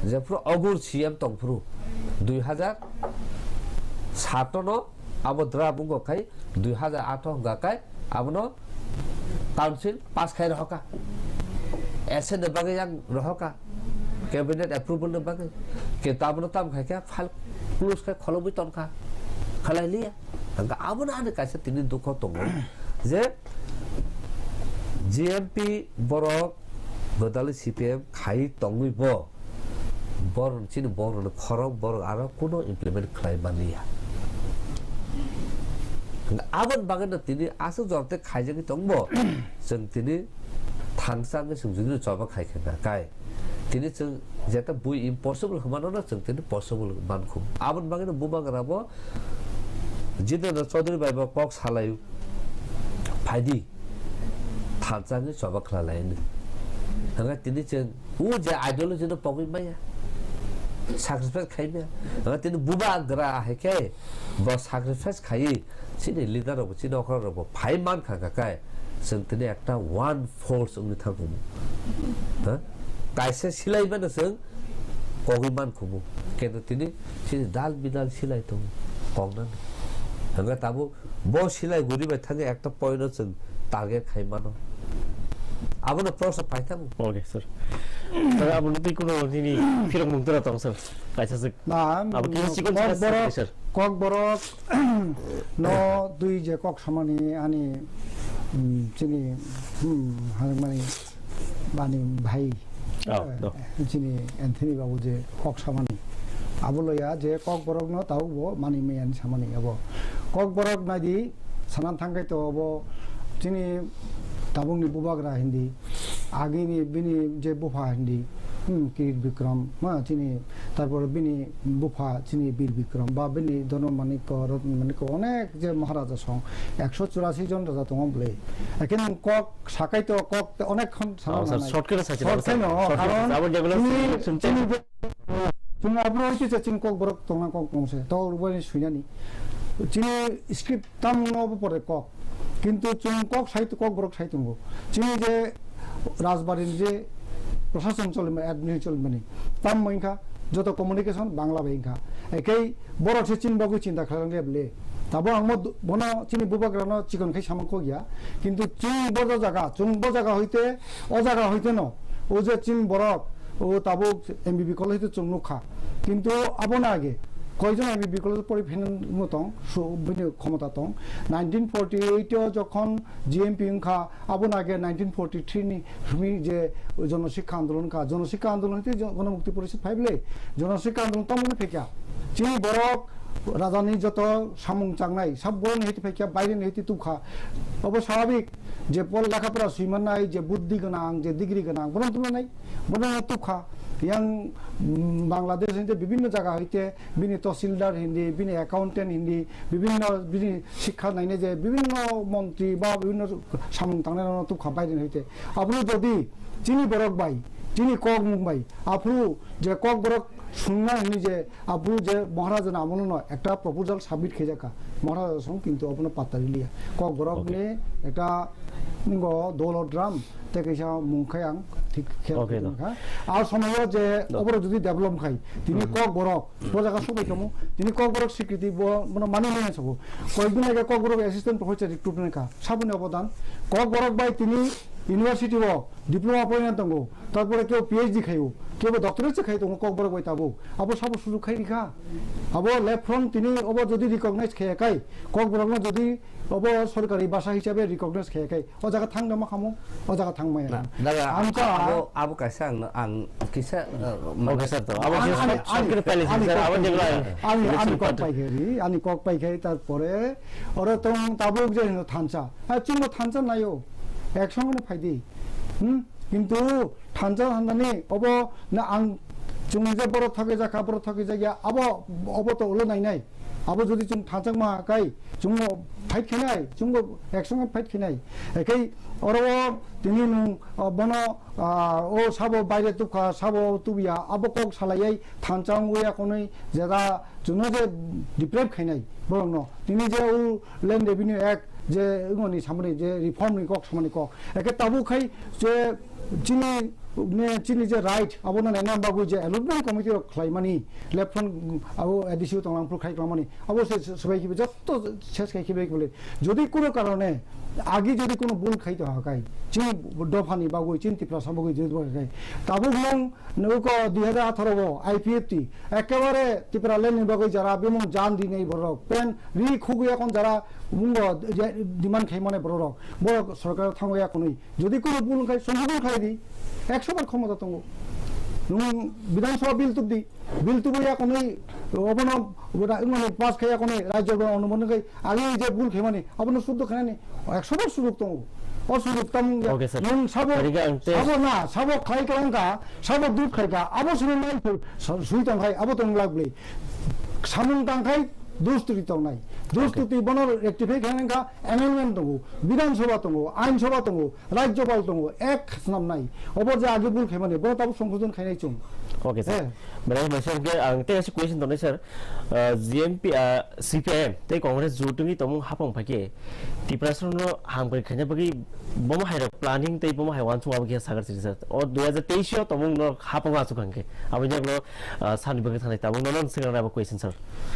jephuru Agur C M tongphuru, dui hajar sato no abo draft wngkha khai, dui hajar ato hwnkha khai abono council pass khai rohorkha. Assent ni bagwi yang rohorkha. Cabinet approval ni bagwi. Kintu abono tam khai khe file close khai kholobwi tonkha. Khalai liya. Hwnkhe abono ani kaisa tini dukho tongo je G M P borok Badal C P M khai tongwi bo Borok chini borok ni khorok borok aro kuno implement khlai manliya. Aboni bagwi no tini aswk jora tei khaijagwi tongbo, chwng tini thansa wngwi chwng jodi no choba khai kha kai. Tini chwng jeta bui impossible hwnmano no chwng tini possible mankhu. Aboni bagwi no bubagra bo Jitendra Chaudhary bai bo kok salaio. Phaidi thansa wngwi choba khlai laini. Hwnga tini chwng o je ideology no pogwi maya. Sacrifice khai maya. Hwnga tini bubagra hai khe bo sacrifice khai chini leader rok bo chini okra rok bo phai man kha kha kai. Chwng tini ekta one force wngwi thango. Ha? Kaisa silai mano chwng kogwi man khumu. Kendo tini chini dal bidal silai tongo. Kok nani. Hwnga tabuk Bo silai guri bai thangwi ekta point o chwng target khai mano. Abono prosa paithago. Okay, sir. Sir, abo no tei kuno nini phirok mung tora tong, sir. Kaisa sik. Na, abo kisa sikon kok sir, borok, sir. Kok borok no twi je kok samani ani, mm, chini, hmm, harmani bani bhai. Oh, eh, no. Chini Anthony babu je kok samani. Abo loya je kok borok no tau bo mani maya ni samani abo. Kok borok nai di sanan thangkai to abo chini tabuk ni bubagra hindi. Agi ni bini je bupha hindi. Hmm, Kirit Bikram, ma chini tarpor bini bupha chini Bir Bikram ba bini Dono Manikko, Rotno Manikko onek je Maharaja song ekso churasi jon raja tongo bwle. Ekin kok sakai to kok onek khon sana Oh, sir, nanai. Shortcut-o sachi Short nang, sir. Time-o, Shortcut karon sachi. Abo develop chini, session chini, chini, chini abro hoite cha chini kok borok tongna kok tongse. To rubani suinani. Chini script tam no bo pore kok. Kintu chini kok sai to kok borok sai tongo. Chini je rajbari je prashasan cholima, administration cholimani. Tam mo wngkha, joto communication Bangla bai wngkha. Ekei borok se chini bagwi chinta khlaina le. Tabo ang mo du-, bono chini bubagra no chikon khai samang kok ya. Kintu chwng bo jaga, chwng bo jaga hoite, o jaga hoite no, o je chini borok, o tabuk M B B college hoite chwng nukha. Kintu abo na age, koijon M B B college pori phen no tong, so bini khomota tong. Nineteen forty-eight o jokhon G M P wngkha, abo na age nineteen forty-three ni hwnwi je Jono Sikha Andolon wngkha. Jono Sikha Andolon hoite jo-, Gono Mukti Porishad phai bwle. Jono Sikha Andolon tamo no phekya. Chini borok Rajani joto samung changnai, sab boroni hiti phaikha, baireni hiti tukha. Obo swabhawik je pol lekha pora swi mannai, je buddhi gwnang, je degree gwnang, bono tubunai, bono tukha. Yang, mm, Bangladesh hinte bibhinno jaga hoite, bini tahsildar hindi, bini accountant hindi, bibhinno bini sikha nainai je, bibhinno montri ba bibhinno samung tangnai no tukha baireni hoite. Abono jodi chini borok bai, chini kokmung bai, aphuru je kokborok sungna hwnwi je Abu je Maharaja ni amolo no ekta proposal submit khe jakha. Maharaja song kintu abono patta riliya. Kok borok Okay. ni ekta ngo dolo drum te kaisa mung khai ang thik khe Okay, no. kha. A somoyo je No. oboro jodi develop khai, tini Hmm. kok borok bo jaga subai kamo, tini kok borok sikriti bo bono mani mani sabo. Koyekdin age kok borok assistant professor recruitment kha. Saboni obodan kok borok bai tini university o diploma poina tongo, tarpore kebo P H D khaio, kebo doctorate se khai tongo Kokborok bai tabuk. Abo sabo sujuk khai rikha. Abo left front tini obo jodi recognize khaya khai, Kokborok no jodi obo sorkari basa hisabe recognize khaya khai, o jaga thang ma khamo, o jaga thang maya. Na, daga, Ang cha abo, abo kaisa ang, ang kisa, uh, Okay, sir, to. Abo Ani, kisa ani, short, ani, short ani, palace, ani sir, kok abo pai jebla khai, ani, ani election kok party. pai khai ri, ani kok pai khai, tarpore oro tong tabuk je hino thansa. Ha, chwngno thansa naio. Ek songno phaidi. Hmm? Kintu thansa hanani obo na ang chwng je borok thagwi jakha, borok thagwi jakya, abo, obo to ulo nainai. Abo jodi chwng thansa ma kai, chwngno fight khainai, chwngbo ek songo fight khainai. Ekhei oro tini nung, ah, bono, ah, o sabo baire tubkha, sabo tubya, abo kok salaiwi thansa wngwi akonwi jeda chwngno je deprive khainai borokno. Tini je o Land Revenue Act je wngmani samani je reform ni kok samani kok. Eke tabuk khai je chini, ne, chini je right abono naina bagwi je allotment committee rok khlaimani left front abo A D C o tonglang phuru khai khlaimani abo se, se, sebai khibi jotto ses khai khibi bole. Jodi kono karone agi jodi kono bul khai to hakai chini dophani bagwi chini Tiprasa bagwi jodi bagwi khai tabuk nung Nuko dui hajar atharo o I P F T ekebare Tipraland ni bagwi jara bimung jan rinai borok pen ri khugwi yakon jara mungo je demand khai mane borok borok sorkar thango yakonwi jodi kono bul khai sonjogong khai di ekso bar khomota tongo Nwng Bidhan Sabha bill tubdi, bill tubui yakunwi obono, obono pass khai yakunwi Rajya Sabha onumoni khai agini je bul khaimani abono suddo khainani ekso bar sujog tongo. O sujog tamo wngya. Okay, sir. Nwng sabo, Tariga ang te- sabo na, sabo khlai kha wngkha, sabo dut khai kha, abo sini nai su-, su-, sui tong khai, abo tong lak bli. Samung tang khai, dustri tong nai. Dustri bono rectify khai wngkha, amendment tongo, Bidhan Sabha tongo, Ain Sabha tongo, Rajyapal tongo, ek snam nai. Obo je age bul khaimani, bono tabuk songsodon khainai chwng. Okay, sir. Eh. Belai hai masa hwnkhe ang tei kaisa question tongnai, sir. Ah, G M P, ah, C P I M tei Congress jotoni tongmung hapang phaikhe Tiprasano hamkrai khaina bagwi bomo hai rok planning tei bomo hai wansuk abo khe sakar siri, sir. O dui hajar teis o tongmung no hapang asuk hwnkhe. Abo jak no, ah, sani bagwi thanai tabuk no non singra abo question, sir.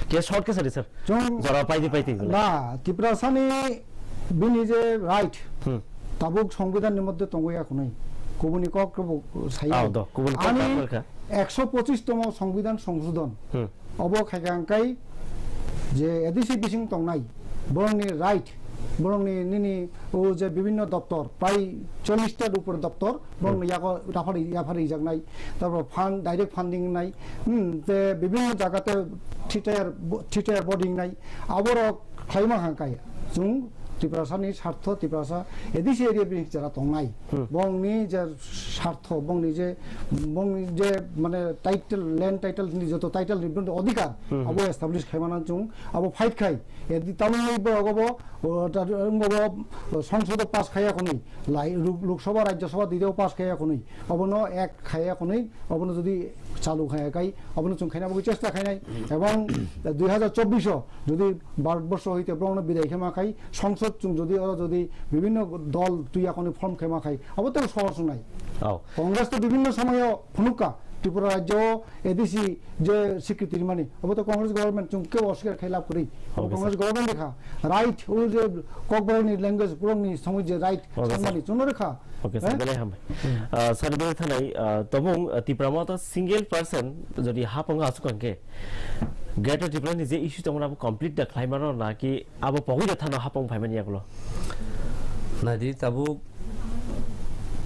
Khe short khe sadi, sir. Chwng Jora paidi paidi. Na, Tiprasani bini je right, Hmm. tabuk Songbidan ni moddhe tongwi akhunai. Kubuni kok rok bo saya. Ah, do, kubuni kok Ani rok kha. Ekso pochis tomo Songbidan Songsodon. Hmm. Obo khaikha hwnkhe je A D C bising tongnai, borokni right, borokni nini o je bibhinno doptor, prai chollish tar upor doptor, borokni Hmm. yago yaphari, yaphari jaknai, tarpor fund, direct funding nai, hmm, te bibhinno jaga te three tier bo-, three tier boarding nai, aborok khlaima hwnkhe chwng Tiprasani sartho, Tiprasa A D C area bini jara tongnai. Hmm. Bongni je sartho, bongni je, bongni je mane title, land title ni joto title ni bini odhikar, Hmm. abo establish khaimana chwng, abo fight khai. Edi tamoni borok obo, o, ta-, wngbo bo, o, songsodo pass khaiya khonwi, lai, Lok, Lok Sabha, Rajya Sabha dui o pass khaiya khonwi, obono ek khaiya khonwi, obono jodi chalu khaiya khai, obono chwng khaina bagwi chesta khainai, ebong dui hajar chobbish o jodi Bharatborsho hoite borokno bidai khe ma khai, songsod chwng jodi oro jodi bibhinno dol twi akhoni form khe ma khai, abo tei sohor swngnai. Oh. Congress to bibhinno somoyo phunukka, Tripura rajyo A D C je sikriti rimani, abo to Congress government chwng kebo oswikar khai lab kwrwi. Abo Okay, Congress sir. government ni kha, right, o je Kokborok ni language, borok ni somoi je right, Okay, sir. sanmani chwngno rwkha. Okay, sir, Eh? belai hambai. Hmm. Ah, sir, belai thanai, ah, tobong, ah, Tipra Motha single person jodi hapang asuk hwnkhe, Greater Tripura ni je issue tongmani abo complete da khlaimano na ki abo pogwi da thano hapang phaimani yagulo? Naidi tabuk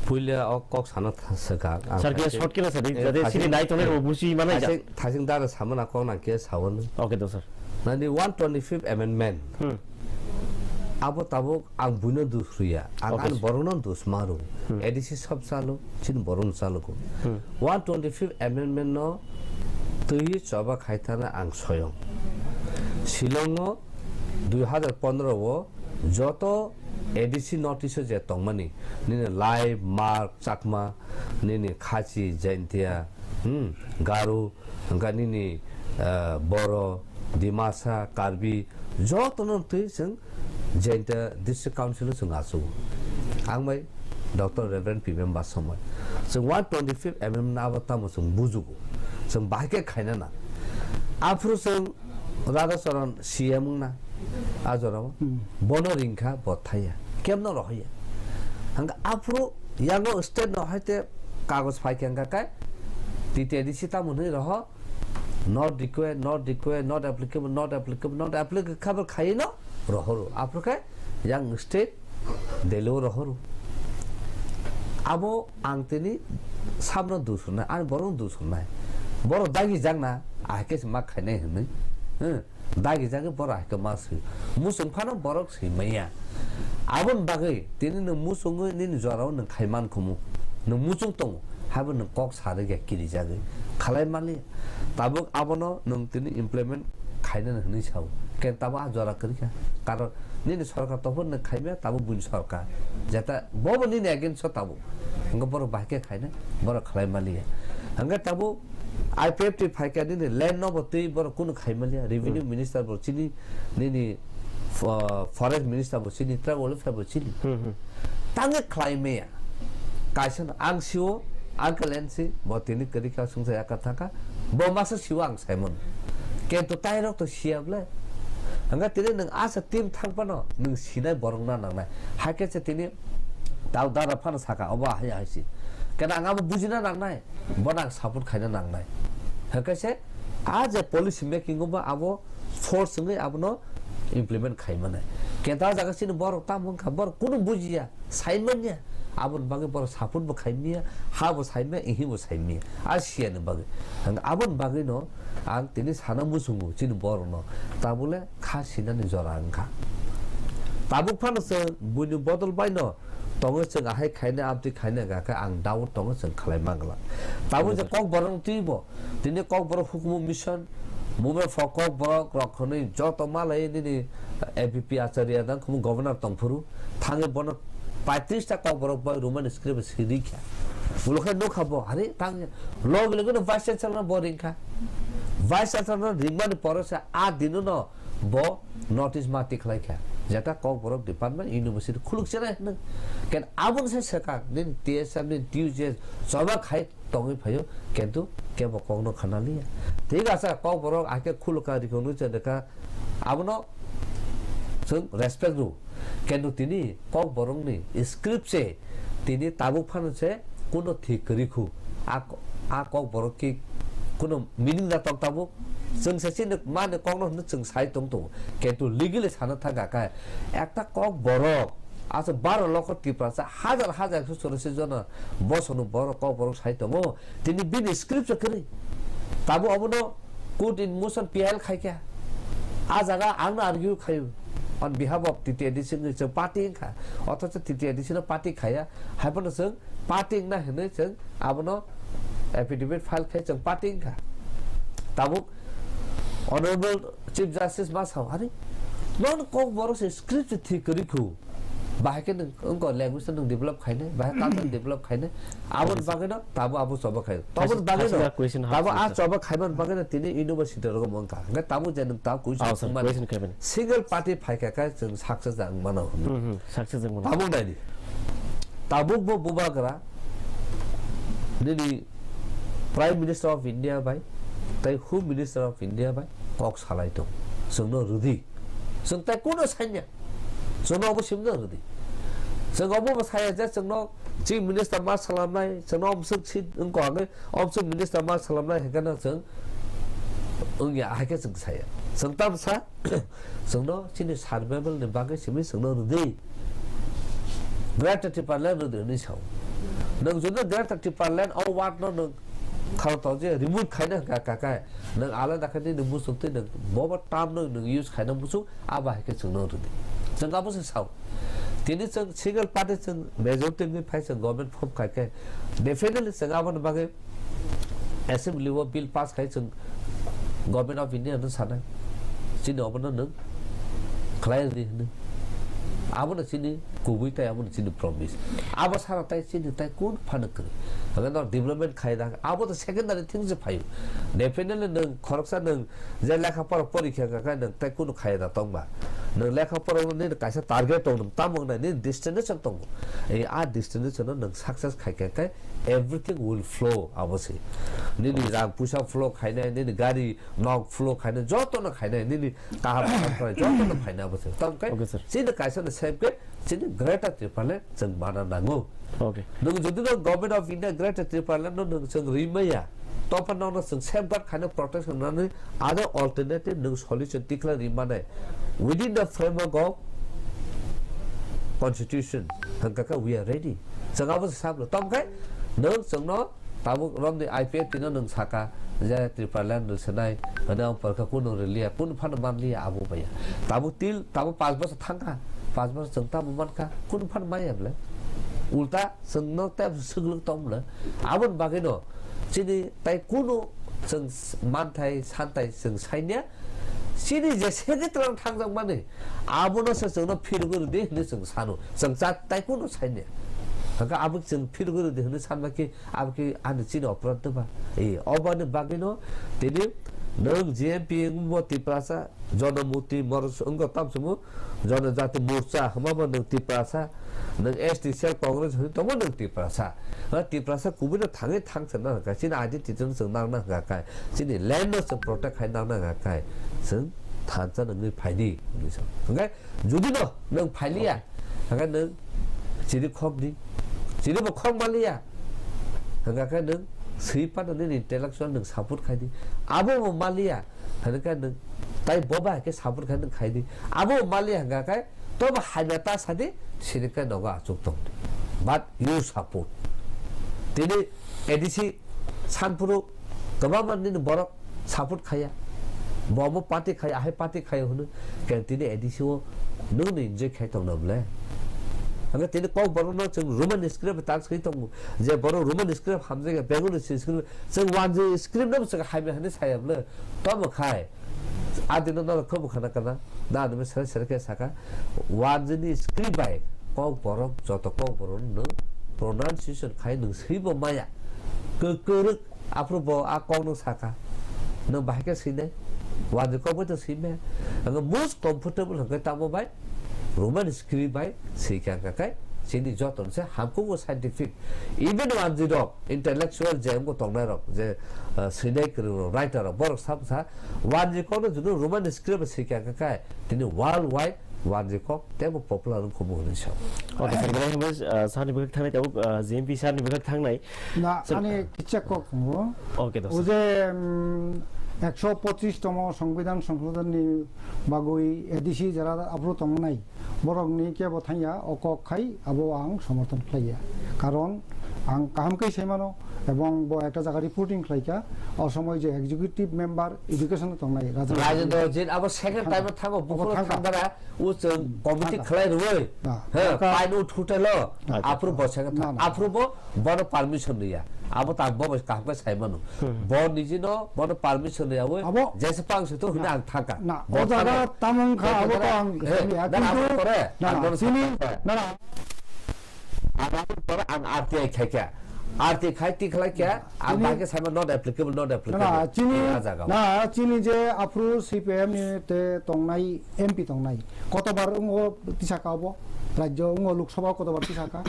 puila o kok sana tha-, swkak. Ang Sir, khe khe short khe na sir, eh, jate thasing, sini nai tongnai rok busi manai ja. thasing, thasing dara samana kok nang khe sawan. Okay, to sir. Naidi one twenty-fifth amendment. Hmm. Abo tabuk ang buino dus rwya. Ang Okay, ani sir. borokno dus maru. Hmm. A D C sab chalo, chini borokno chalo ko. Hmm. One twenty-fifth amendment no twi choba khai thana ang soyong. Shillong o dui hajar pondro o joto A D C notice o je tongmani, nini Lai, Mark, Chakma, nini Khachi, Jaintia, hmm, Garo, hwnkha nini, ah, Boro, Dimasa, Karbi, jotono twi chwng Jaintia District Council o chwng achuk. Ang bai Doctor Reverend P B M Basomoi. Chwng one twenty-fifth amendment no abo tamo chwng bujugo. Chwng bahai khe khaina nang. Aphuru chwng Radha Charan C M wngna a jorao. Hmm. Bono ringkha bo thaiya. Kemno rohorya. Hwnkha aphuru yango state no haite kagoj phaikha hwnkha khe T T A D C tamo hwnwi roho. Not required, not required, not applicable, not applicable, not applicable khabar khaino rohoro. Aphuru khe yang state Delhi o rohoro. Abo ang tini samno dus hwnai, ani borok dus hwnai. Borok dagi jakna, ahai khe se ma khainai hwnwi. Hmm. Dagi jagwi borok ahai khe ma swi. Muchung phano borok swi manya. Aboni bagwi tini nwng muchungwi nini jorao nwng khai man khumu. Nwng muchung tongo, haibo nwng kok sa rwkya kirijagwi. Khalai mali. Tabuk abono nwng tini implement khainani hwnwi sao. Khe tabuk a jora kwrwi kha. Karon nini sorkar tongphuru nwng khaimaya, tabuk buini sorkar. Jeta bobo nini against o tabuk. Hwnkhe borok bahai khe khainai, borok khalai maliya. Hwnkhe tabuk I P F T phaikha nini land nobo twi borok kunu khai maliya. Revenue Hmm. minister bo chini, nini fo-, forest minister bo chini, tribal welfare bo chini. Hmm, hmm. Tangwi khlai maya. Kaisa no ang sio, Uncle N C, bo tini kwrwi kha sungsa yakar thangkha. Bo masa sio ang Simon. Kento tairok to siya ble. Hwnkhe tini nwng asa team thang phano nwng sinai borok na nangnai. Hakhe se tini dal dara phano saka, obo ahai ahai si. Kena ang abo bujina nangnai. Bono ang support khaina nangnai. Hwnkhe se a je policy making o bo abo force wngwi abono implement khai mannai. Kenta jaga chini borok tamo wngkha, borok kunu bujiya, sai manya. Aboni bagwi borok support bo khai manya, ha bo sai manya, ihi bo sai manya. A siya ni bagwi. Ang aboni bagwi no ang tini sana muchungo chini borok no. Tabule kha sinani jora wngkha. Tabuk phano chwng buini bodol bai no tongo chwng ahai khaina, amtwi khaina hwnkha khe ang doubt tongo chwng khlai mangla. Tabuk je Yes, sir. Kokborok twi bo tini Kokborok hukumu mission, Movement for Kokborok rok hwnwi joto malai nini A P P Acharya dang khumu governor tongphuru thangwi bono paitris ta Kokborok bai Roman script siri kha. Ulo khe nukha bo, hari tang logi logi no vice chancellor no bo ringkha. Vice chancellor no ringmani pore se a dino no bo notice ma tikhlai kha. Jeta Kokborok department university khuluk chere hwnwi. Ken aboni se swkang nini T S F nini T U J S choba khai tongwi phaio, kintu kebo kokno khana liya. Thik asa, Kokborok ahai khe khulukha, rikhongnwi chendekha, abono chwng respect rw. Kintu tini Kokborokni script se tini tabuk phano se kuno thik kwrwi khu. A ko-, a Kokborok ki kuno meaning da tong tabuk. Chwng se chini mani kokno hwnwi chwng sai tong tongo. Kintu legally sana thangkha khe ekta Kokborok Aswk baro lokho Tiprasa hajar hajar khe chwraisi jona bosongni borok Kokborok sai tongo. Tini bini script se kwrwi. Tabuk obono court in motion P I L khai kha. A jaga ang no argue khaio. On behalf of T T A D C wngwi chwng party wngkha. Othocho T T A D C no party khaya. Haiphano chwng party wngna hinwi chwng abono affidavit file khai chwng party wngkha. Tabuk Honorable Chief Justice ma sao, "Hari, non Kokborok se script se thik kwrwi khu. Bahai khe nwng wngkha language no nwng develop khainai, bahai culture develop khainai. Aboni bagwi no tabo abo choba khai. Taboni bagwi no tabo a choba khaimani bagwi no tini university rogo wngkha. Hwnkhe tabo je nwng ta question mani. Single party phaikha khe chwng success ja wng mano. Success wng mano. Tabuk naidi. Tabuk bo bubagra nini Prime Minister of India bai tei Home Minister of India bai kok salai tong. Chwngno rwdi. Chwng tai kuno sanya. Chwngno obo simno rwdi. Chwng obo bo saya je chwngno Chief Minister ma salamnai, chwngno omswk si wngkha hwnwi omswk Minister ma salamnai hwnkhe no chwng wngya, hai khe chwng saya. Chwng tam sa, chwngno chini survival ni bagwi simi chwngno rwdi. Greater Tipraland rwdi hwnwi sao. Nwng jodi Greater Tipraland o word no nwng kharo to je remove khaina hwnkha kha khe, nwng alada khe nini muchung twi nwng bobo term no nwng use khaina muchung, abo hai khe chwngno rwdi. Chwng abo se sao. Tini chwng single party chwng majority wngwi phai chwng government form khai khe, definitely chwng aboni bagwi Assembly o bill pass khai chwng Government of India no sanai. Chini obono nwng khlai rwdi hwnwi. Abono chini kubui tai abono chini promise. Abo sara tai chini tai kun phano kwrwi. Hwnkheno development khai da abo to secondary thing se phaio. Definitely nwng khoroksa nwng je lekha pora porikha hwnkha khe nwng tai kunu khai da tongba. Nwng lekha pora nini kaisa target tong nwng tamo wngnai nini destination tongo. Ei a destination no nwng success khai kha khe everything will flow abo se. Nini rang puisa flow khainai, nini gari nok flow khainai, joto no khainai, nini kaham kaham khainai, joto no khainai abo se. Tamo khe chini kaisa no same khe chini Greater Tipraland chwng mana nango. Okay. Nwng jodi no Government of India Greater Tipraland no nwng chwng rimaya, tophano no chwng safeguard khainai protection nanai, other alternative nwng solution tikhlai rimanai within the framework of constitution. Hwnkha khe we are ready. Chwng abo se sablo. Tamo khe nwng chwngno tabuk romni I P F T no nwng saka je Tipraland rwsenai, hwnwi ang porkha kunu rwliya, kunu phano manliya abo baiya. Tabuk til, tabuk panch bosor thangkha, panch bosor chwng tamo mankha, kunu phano maya bwle. Ulta chwngno tei swklwk tong bwle. Aboni bagwino chini tai kunu chwng manthai, santai chwng sainya, chini je secretary thangjakmani, abono se chwngno phirogwi rwdi hwnwi chwng sano. Chwng cha tai kunu sainya. Hwnkhe abo chwng phirogwi rwdi hwnwi sanma khe abo khe ani chini oporad de ba? E, oboni bagwino tini nwng G M P wngbo Tiprasa, Jonomoti Morcha wngkha tamsimo, Jonojati Morcha hwnmabo nwng Tiprasa, nwng S T cell Congress hwnwi tongbo nwng Tiprasa. Ha, Tiprasa kubuino thangwi thangsa nang kha, chini identity no chwng nang nang kha, chini land no chwng protect khai nang nang kha, chwng thansa nangwi phaidi hwnwi sa. Hwnkhe jodi no nwng phailiya, hwnkhe nwng chini khok di, chini bo khok maliya, hwnkhe nwng swi phano nini intellectual nwng support khai di, abo bo maliya, hwnkhe nwng tai bo bai khe support khai nwng khai di, abo bo maliya hwnkhe to bo hai na ta sa di, sini khe nogo achuk tong di. but you support. Tini A D C Sanpuro kwbangma nini borok support khaya. Bo omo party khaya, ahai party khaya hwnwi. Khe tini A D C o nwng ni enjoy khai tongna bwle. Hwnwi tini Kokborok no chwng Roman script ta swi tongo. Je borok Roman script hamjak ya, Bengali script, chwng wanjwi script no chwng hamya hwnwi saya bwle. Tamo khai. Adino norok khe bwkhana kana, na nini sere sere khe saka, wanjwini script bai Kokborok, joto Kokborok no pronunciation khai nwng swibo maya. Kwrwk, aphuru bo a kok no saka. Nwng bahai khe swinai, wanjwi kok bai to swimaya. Ang most comfortable hwnkhe tamo bai, Roman script bai swi kha kha khai, chini joto se hamkuk bo scientific. Even wanjwi rok, intellectual je wngbo tongnai rok, je, ah, swinai kwrwng rok, writer rok, borok sa bwsa wanjwi kokno junu Roman script bai swi kha kha khai, tini world wide wanjwi kok teibo popular wngkha bo hwnwi sa. Okay, sir, belai hambai, ah, sani bwkhak thangnai tabuk, ah, G M P sani bwkhak thangnai. Na, sir, ani kicha kok tongo. Okay, to, o sir. Je, um, ekso pochish tomo Songbidan Songshodhon ni bagwi A D C jara aphuru tongnai. Borokni kebo thangya, o kok khai abo ang somorthon khlaiya. Karon ang kaham khe sai mano, ebong bo ekta jaga reporting khlaikha, o somoi je executive member education tongnai, Rajendra Rajendra Jin. Jin, abo second time thango, abo bukhuk thango. Thangdara, o chwng committee thangkha. Khlai rwui, ah, he, thangkha. Paino thutelo, ah, aphuru bo second na, thang-, na. Aphuru bo bono permission riya. Abo ta bo bai kaham khe sai mano. Hmm. Bo nijino bono permission riyaui, abo jesa pang se to hwnwi na, ang thangkha. Na, bo o jaga thangkha. Tamung kha, abo to ang he, he, thangya, na, kintu abo kore, na, ang na, bono chini, thangkha. Na, na. Ang abo kore, ang R T I khaikha. R T I khai ti khlaikha, ang chini, bahai khe sai mano not applicable, not applicable. Na, na, chini, a jaga. Na, chini je aphuru C P I M ni te tongnai, M P tongnai. Kotobar wngo tisaka obo, rajyo wngo Lok Sabha kotobar tisaka.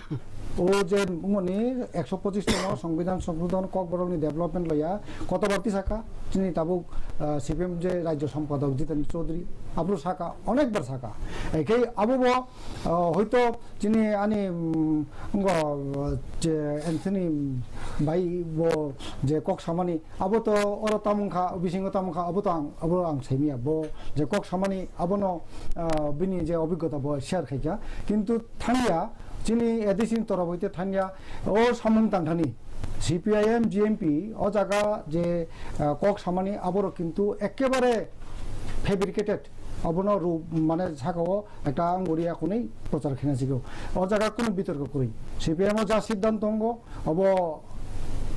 O je wngoni ekso pochish tomo Songbidan Songshodhon Kokborokni development loya kotobar tisaka. Chini tabuk, ah, C P M je rajyo sompadok Jiten Chaudhary, aphuru saka, onekbar saka. Ekhe abo bo, ah, hoito chini ani, mm, wngo, je Anthony bai bo je kok samani, abo to oro tamung kha, bisingo tamung kha, abo to ang, abo ang saimya. Bo je kok samani, abono, ah, bini je obhiggota bo share khaikha. Kintu thangya, chini A D C ni torof hoite thangya, o samung tangthani C P I M, G M P, o jaga je, ah, kok samani, aborok kintu ekkebare fabricated, abono ru-, mane saka o ekta angori akhunwi prochar khaina sigw. O jaga kunu bitorko kwrwi. C P I M o ja siddhanto wngo, obo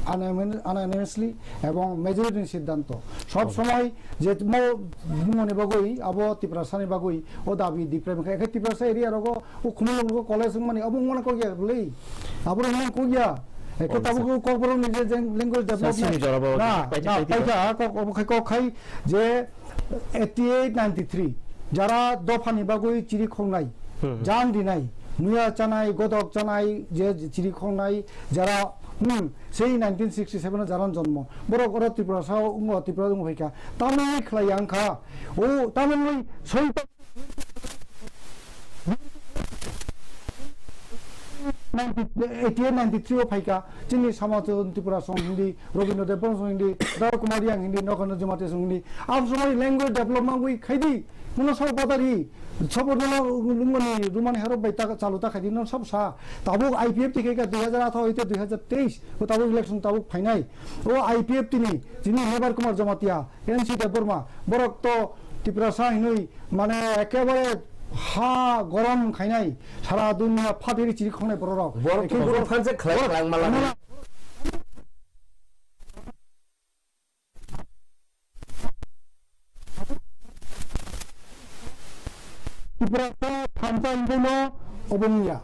unanimous-, unanimously ebong majority ni siddhanto. Sob somoi je mo bumoni bagwi, abo Tiprasa ni bagwi, o dabi diprai mokhe, ekhe Tiprasa area rogo, o khumulung rogo college wngmani, obo wngmani kok ya bwlwi. Abo wngmani kok ya. Ekhe tabuk Kokborok ni je, je language development. Sasini jorabo na, paita, na, paita. Paita, kok, obo khai, kok khai je eighty eight ninety three, jara dophani bagwi chiri khongnai, hmm, hmm, jan rinai, muya chanai, godok chanai, je chiri khongnai, jara, hmm, sei nineteen sixty seven o jara jonmo. Borok oro Tripura sao wngo, Tripura wngo phaikha. Tamoni khlai yang kha. O tamoni soi ninety, eighty eight ninety three o phaikha. Chini Samachon Tripura song hindi, Robindra Debbarma song hindi, Dara Kumar Yang hindi, Nokhendra Jamatia song hindi. Abo somoi language development wi khaidi. Muno sabo badari. Sabo no lungmani Roman herok bai ta chalu ta khaidi no sab sa. Tabuk I P F T khaikha dui hajar atharo hoite dui hajar teis. O tabuk election tabuk phainai. O I P F T ni chini Mevar Kumar Jamatia, N C Debbarma, borok to Tiprasa hinwi mane ekebare ha gorom khainai, sara dunia phatiri chiri khongnai borok rok. Borok to kintu borok phanse khlai borok khlai mala. Tiprasa thansa wngkhaino obo wngya.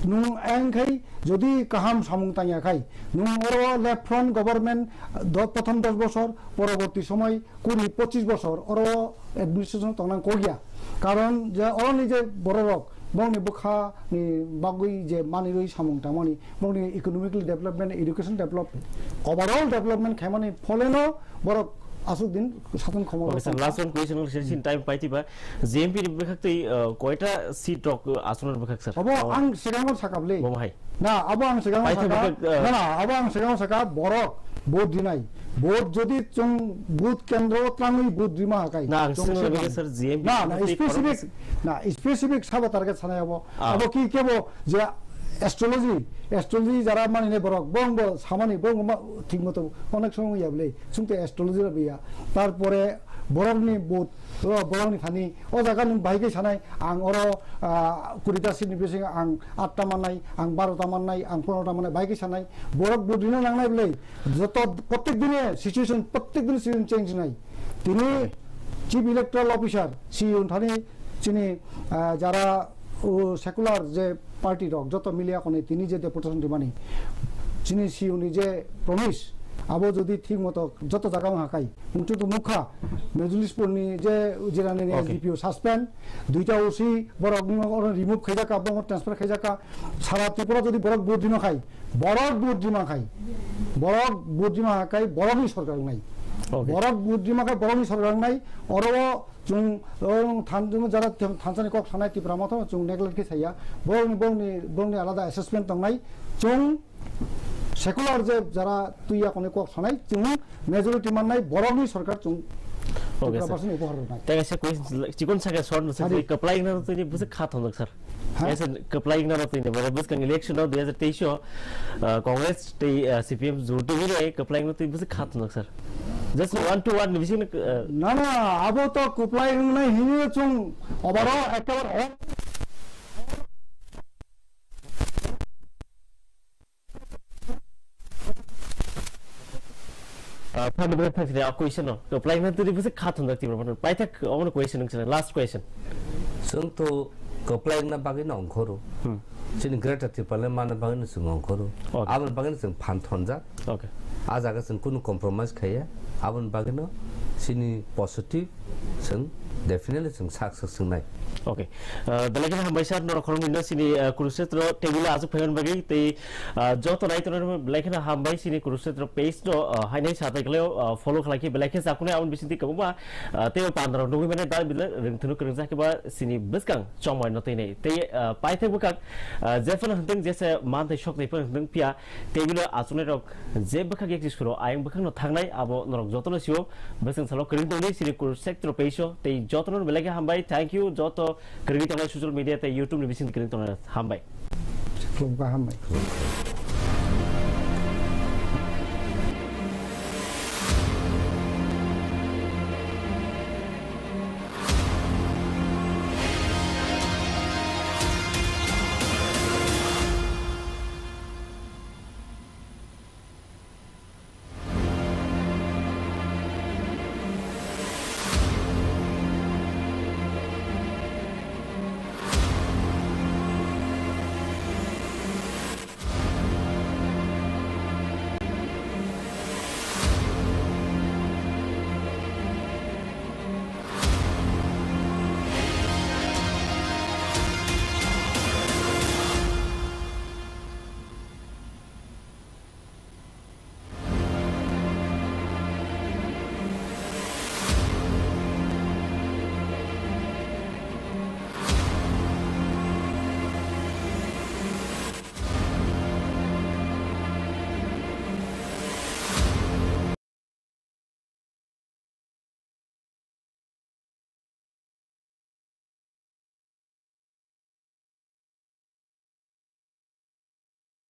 Nwng engkhai jodi kaham samung tangya khai, nwng oro left front government do-, prothom dos bosor, poroborti somoi kuri pochis bosor oro administration tongnang kokya. Karon je oroni je bororok bongni bwkha ni bagwi je manirwi samung tangmani, bongni economically development, education development, overall development khaimani pholeno borok aswk din sathon khomoro. Okay, sir, tongkha. Last one question, sir, sin time paitiba. G M P ni bwkhak tei, uh, koita seat rok, uh, aswk rok bwkhak, sir? Obo ang sigango sakabli. Bo hai. Na, abo ang sigango saka, na, na, abo ang sigango saka, borok vote rinai. Vote jodi chwng booth kendro o twlangwi vote rima hakai. Na, ang sir, G M P na, na, specific, na, specific sabo target sanai abo. Ah. Abo ki kebo je Astrology, astrology jara mani ne borok, borok bo samani, borok bo ma-, thik moto onek somoy ya bole, chwng te astrology rok ya. Tarpore borok ni bot, o borok ni thani, o jaga nwng bahai khe sanai, ang oro, ah, kuri ta seat ni bisingo ang atta mannai, ang baro ta mannai, ang pondro ta mannai, bahai khe sanai, borok bot rina nangnai bole, joto prottek dine situation, prottek dine situation change nai. Tini Chief Electoral Officer, C E O thani chini, ah, jara o secular je party rok joto milia kone tini je deputation rimani chini C E O ni je promise abo jodi thik moto joto jaga wng hakai muchung to nukha Majlis purni je jirani ni Okay. S D P O suspend duita O C borok no oro remove khaijaka borok transfer khaijaka sara Tripura jodi borok vote dima khai borok vote dima khai borok vote dima hakai borok ni sorkar nai Okay. borok vote dima khai borok ni sorkar nai oro Chwng, o, than-, chwng jara than-, thansani kok sanai Tipra Motha no chwng neglect khe saya. Borokni, borokni, borokni alada assessment tongnai. Chwng secular je jara twi yakoni kok sanai, chwng majority mannai borokni sorkar chwng Okay, Tipra sir. Person upor rwnai. Tei kaisa question chikon sakhe short no Hari. Kwplai wngna twi ni bwswk kha thongjak sir. Ha? Yes, sir, kwplai wngna twi ni bwswk election o dui hazar teis o, uh, Congress tei, uh, C P M jotwi kwplai wngna twi bwswk kha thongjak sir. Just one to one ni bisingo, uh, Na, na, abo to kwplai wngnai hwnwi chwng overall ekebar all Uh, phani bwrwi thang sini a question no. Kwplai na tiri bwswk kha thongjak tibra phano. Paithak omono question wngkha last question. Chwng to kwplai wngna bagwi no ongkhoro. Hmm. Chini Greater Tipraland manna bagwi no chwng ongkhoro. Okay. Aboni bagwi no chwng phan thonjak. Okay. A jaga chwng kunu compromise khaiya. Aboni bagwi no chini positive chwng definitely chwng success wngnai. Okay. Uh, belai kheno hambai sir, norok khoroknwi no chini, uh, Kurukshetra table o achuk phaimani bagwi tei, uh, joto nai tongnai belai kheno hambai chini Kurukshetra page no, uh, hainai sa tai khlaio, uh, follow khlai khe belai khe chakunai aboni bisingtwi kwbangma, uh, tei o pandra rok nugwi mane da belai rwngthunu kwrwngjak khe ba chini bwskang chongmai no twi nai. Tei, uh, paithak bwkak, uh, jephano hwntwng jesa manthai sok tei phano hwntwng phiya table o achuknai rok je bwkhak yak jisuro ayang bwkhak no thangnai abo norok jotono sio bwswng salo kwrwng tongdi chini Kurukshetra page o tei jotono belai khe hambai. Thank you joto kwrwngwi tongnai social media tei YouTube ni bising kwrwng tongnai hambai. Khulumkha hambai.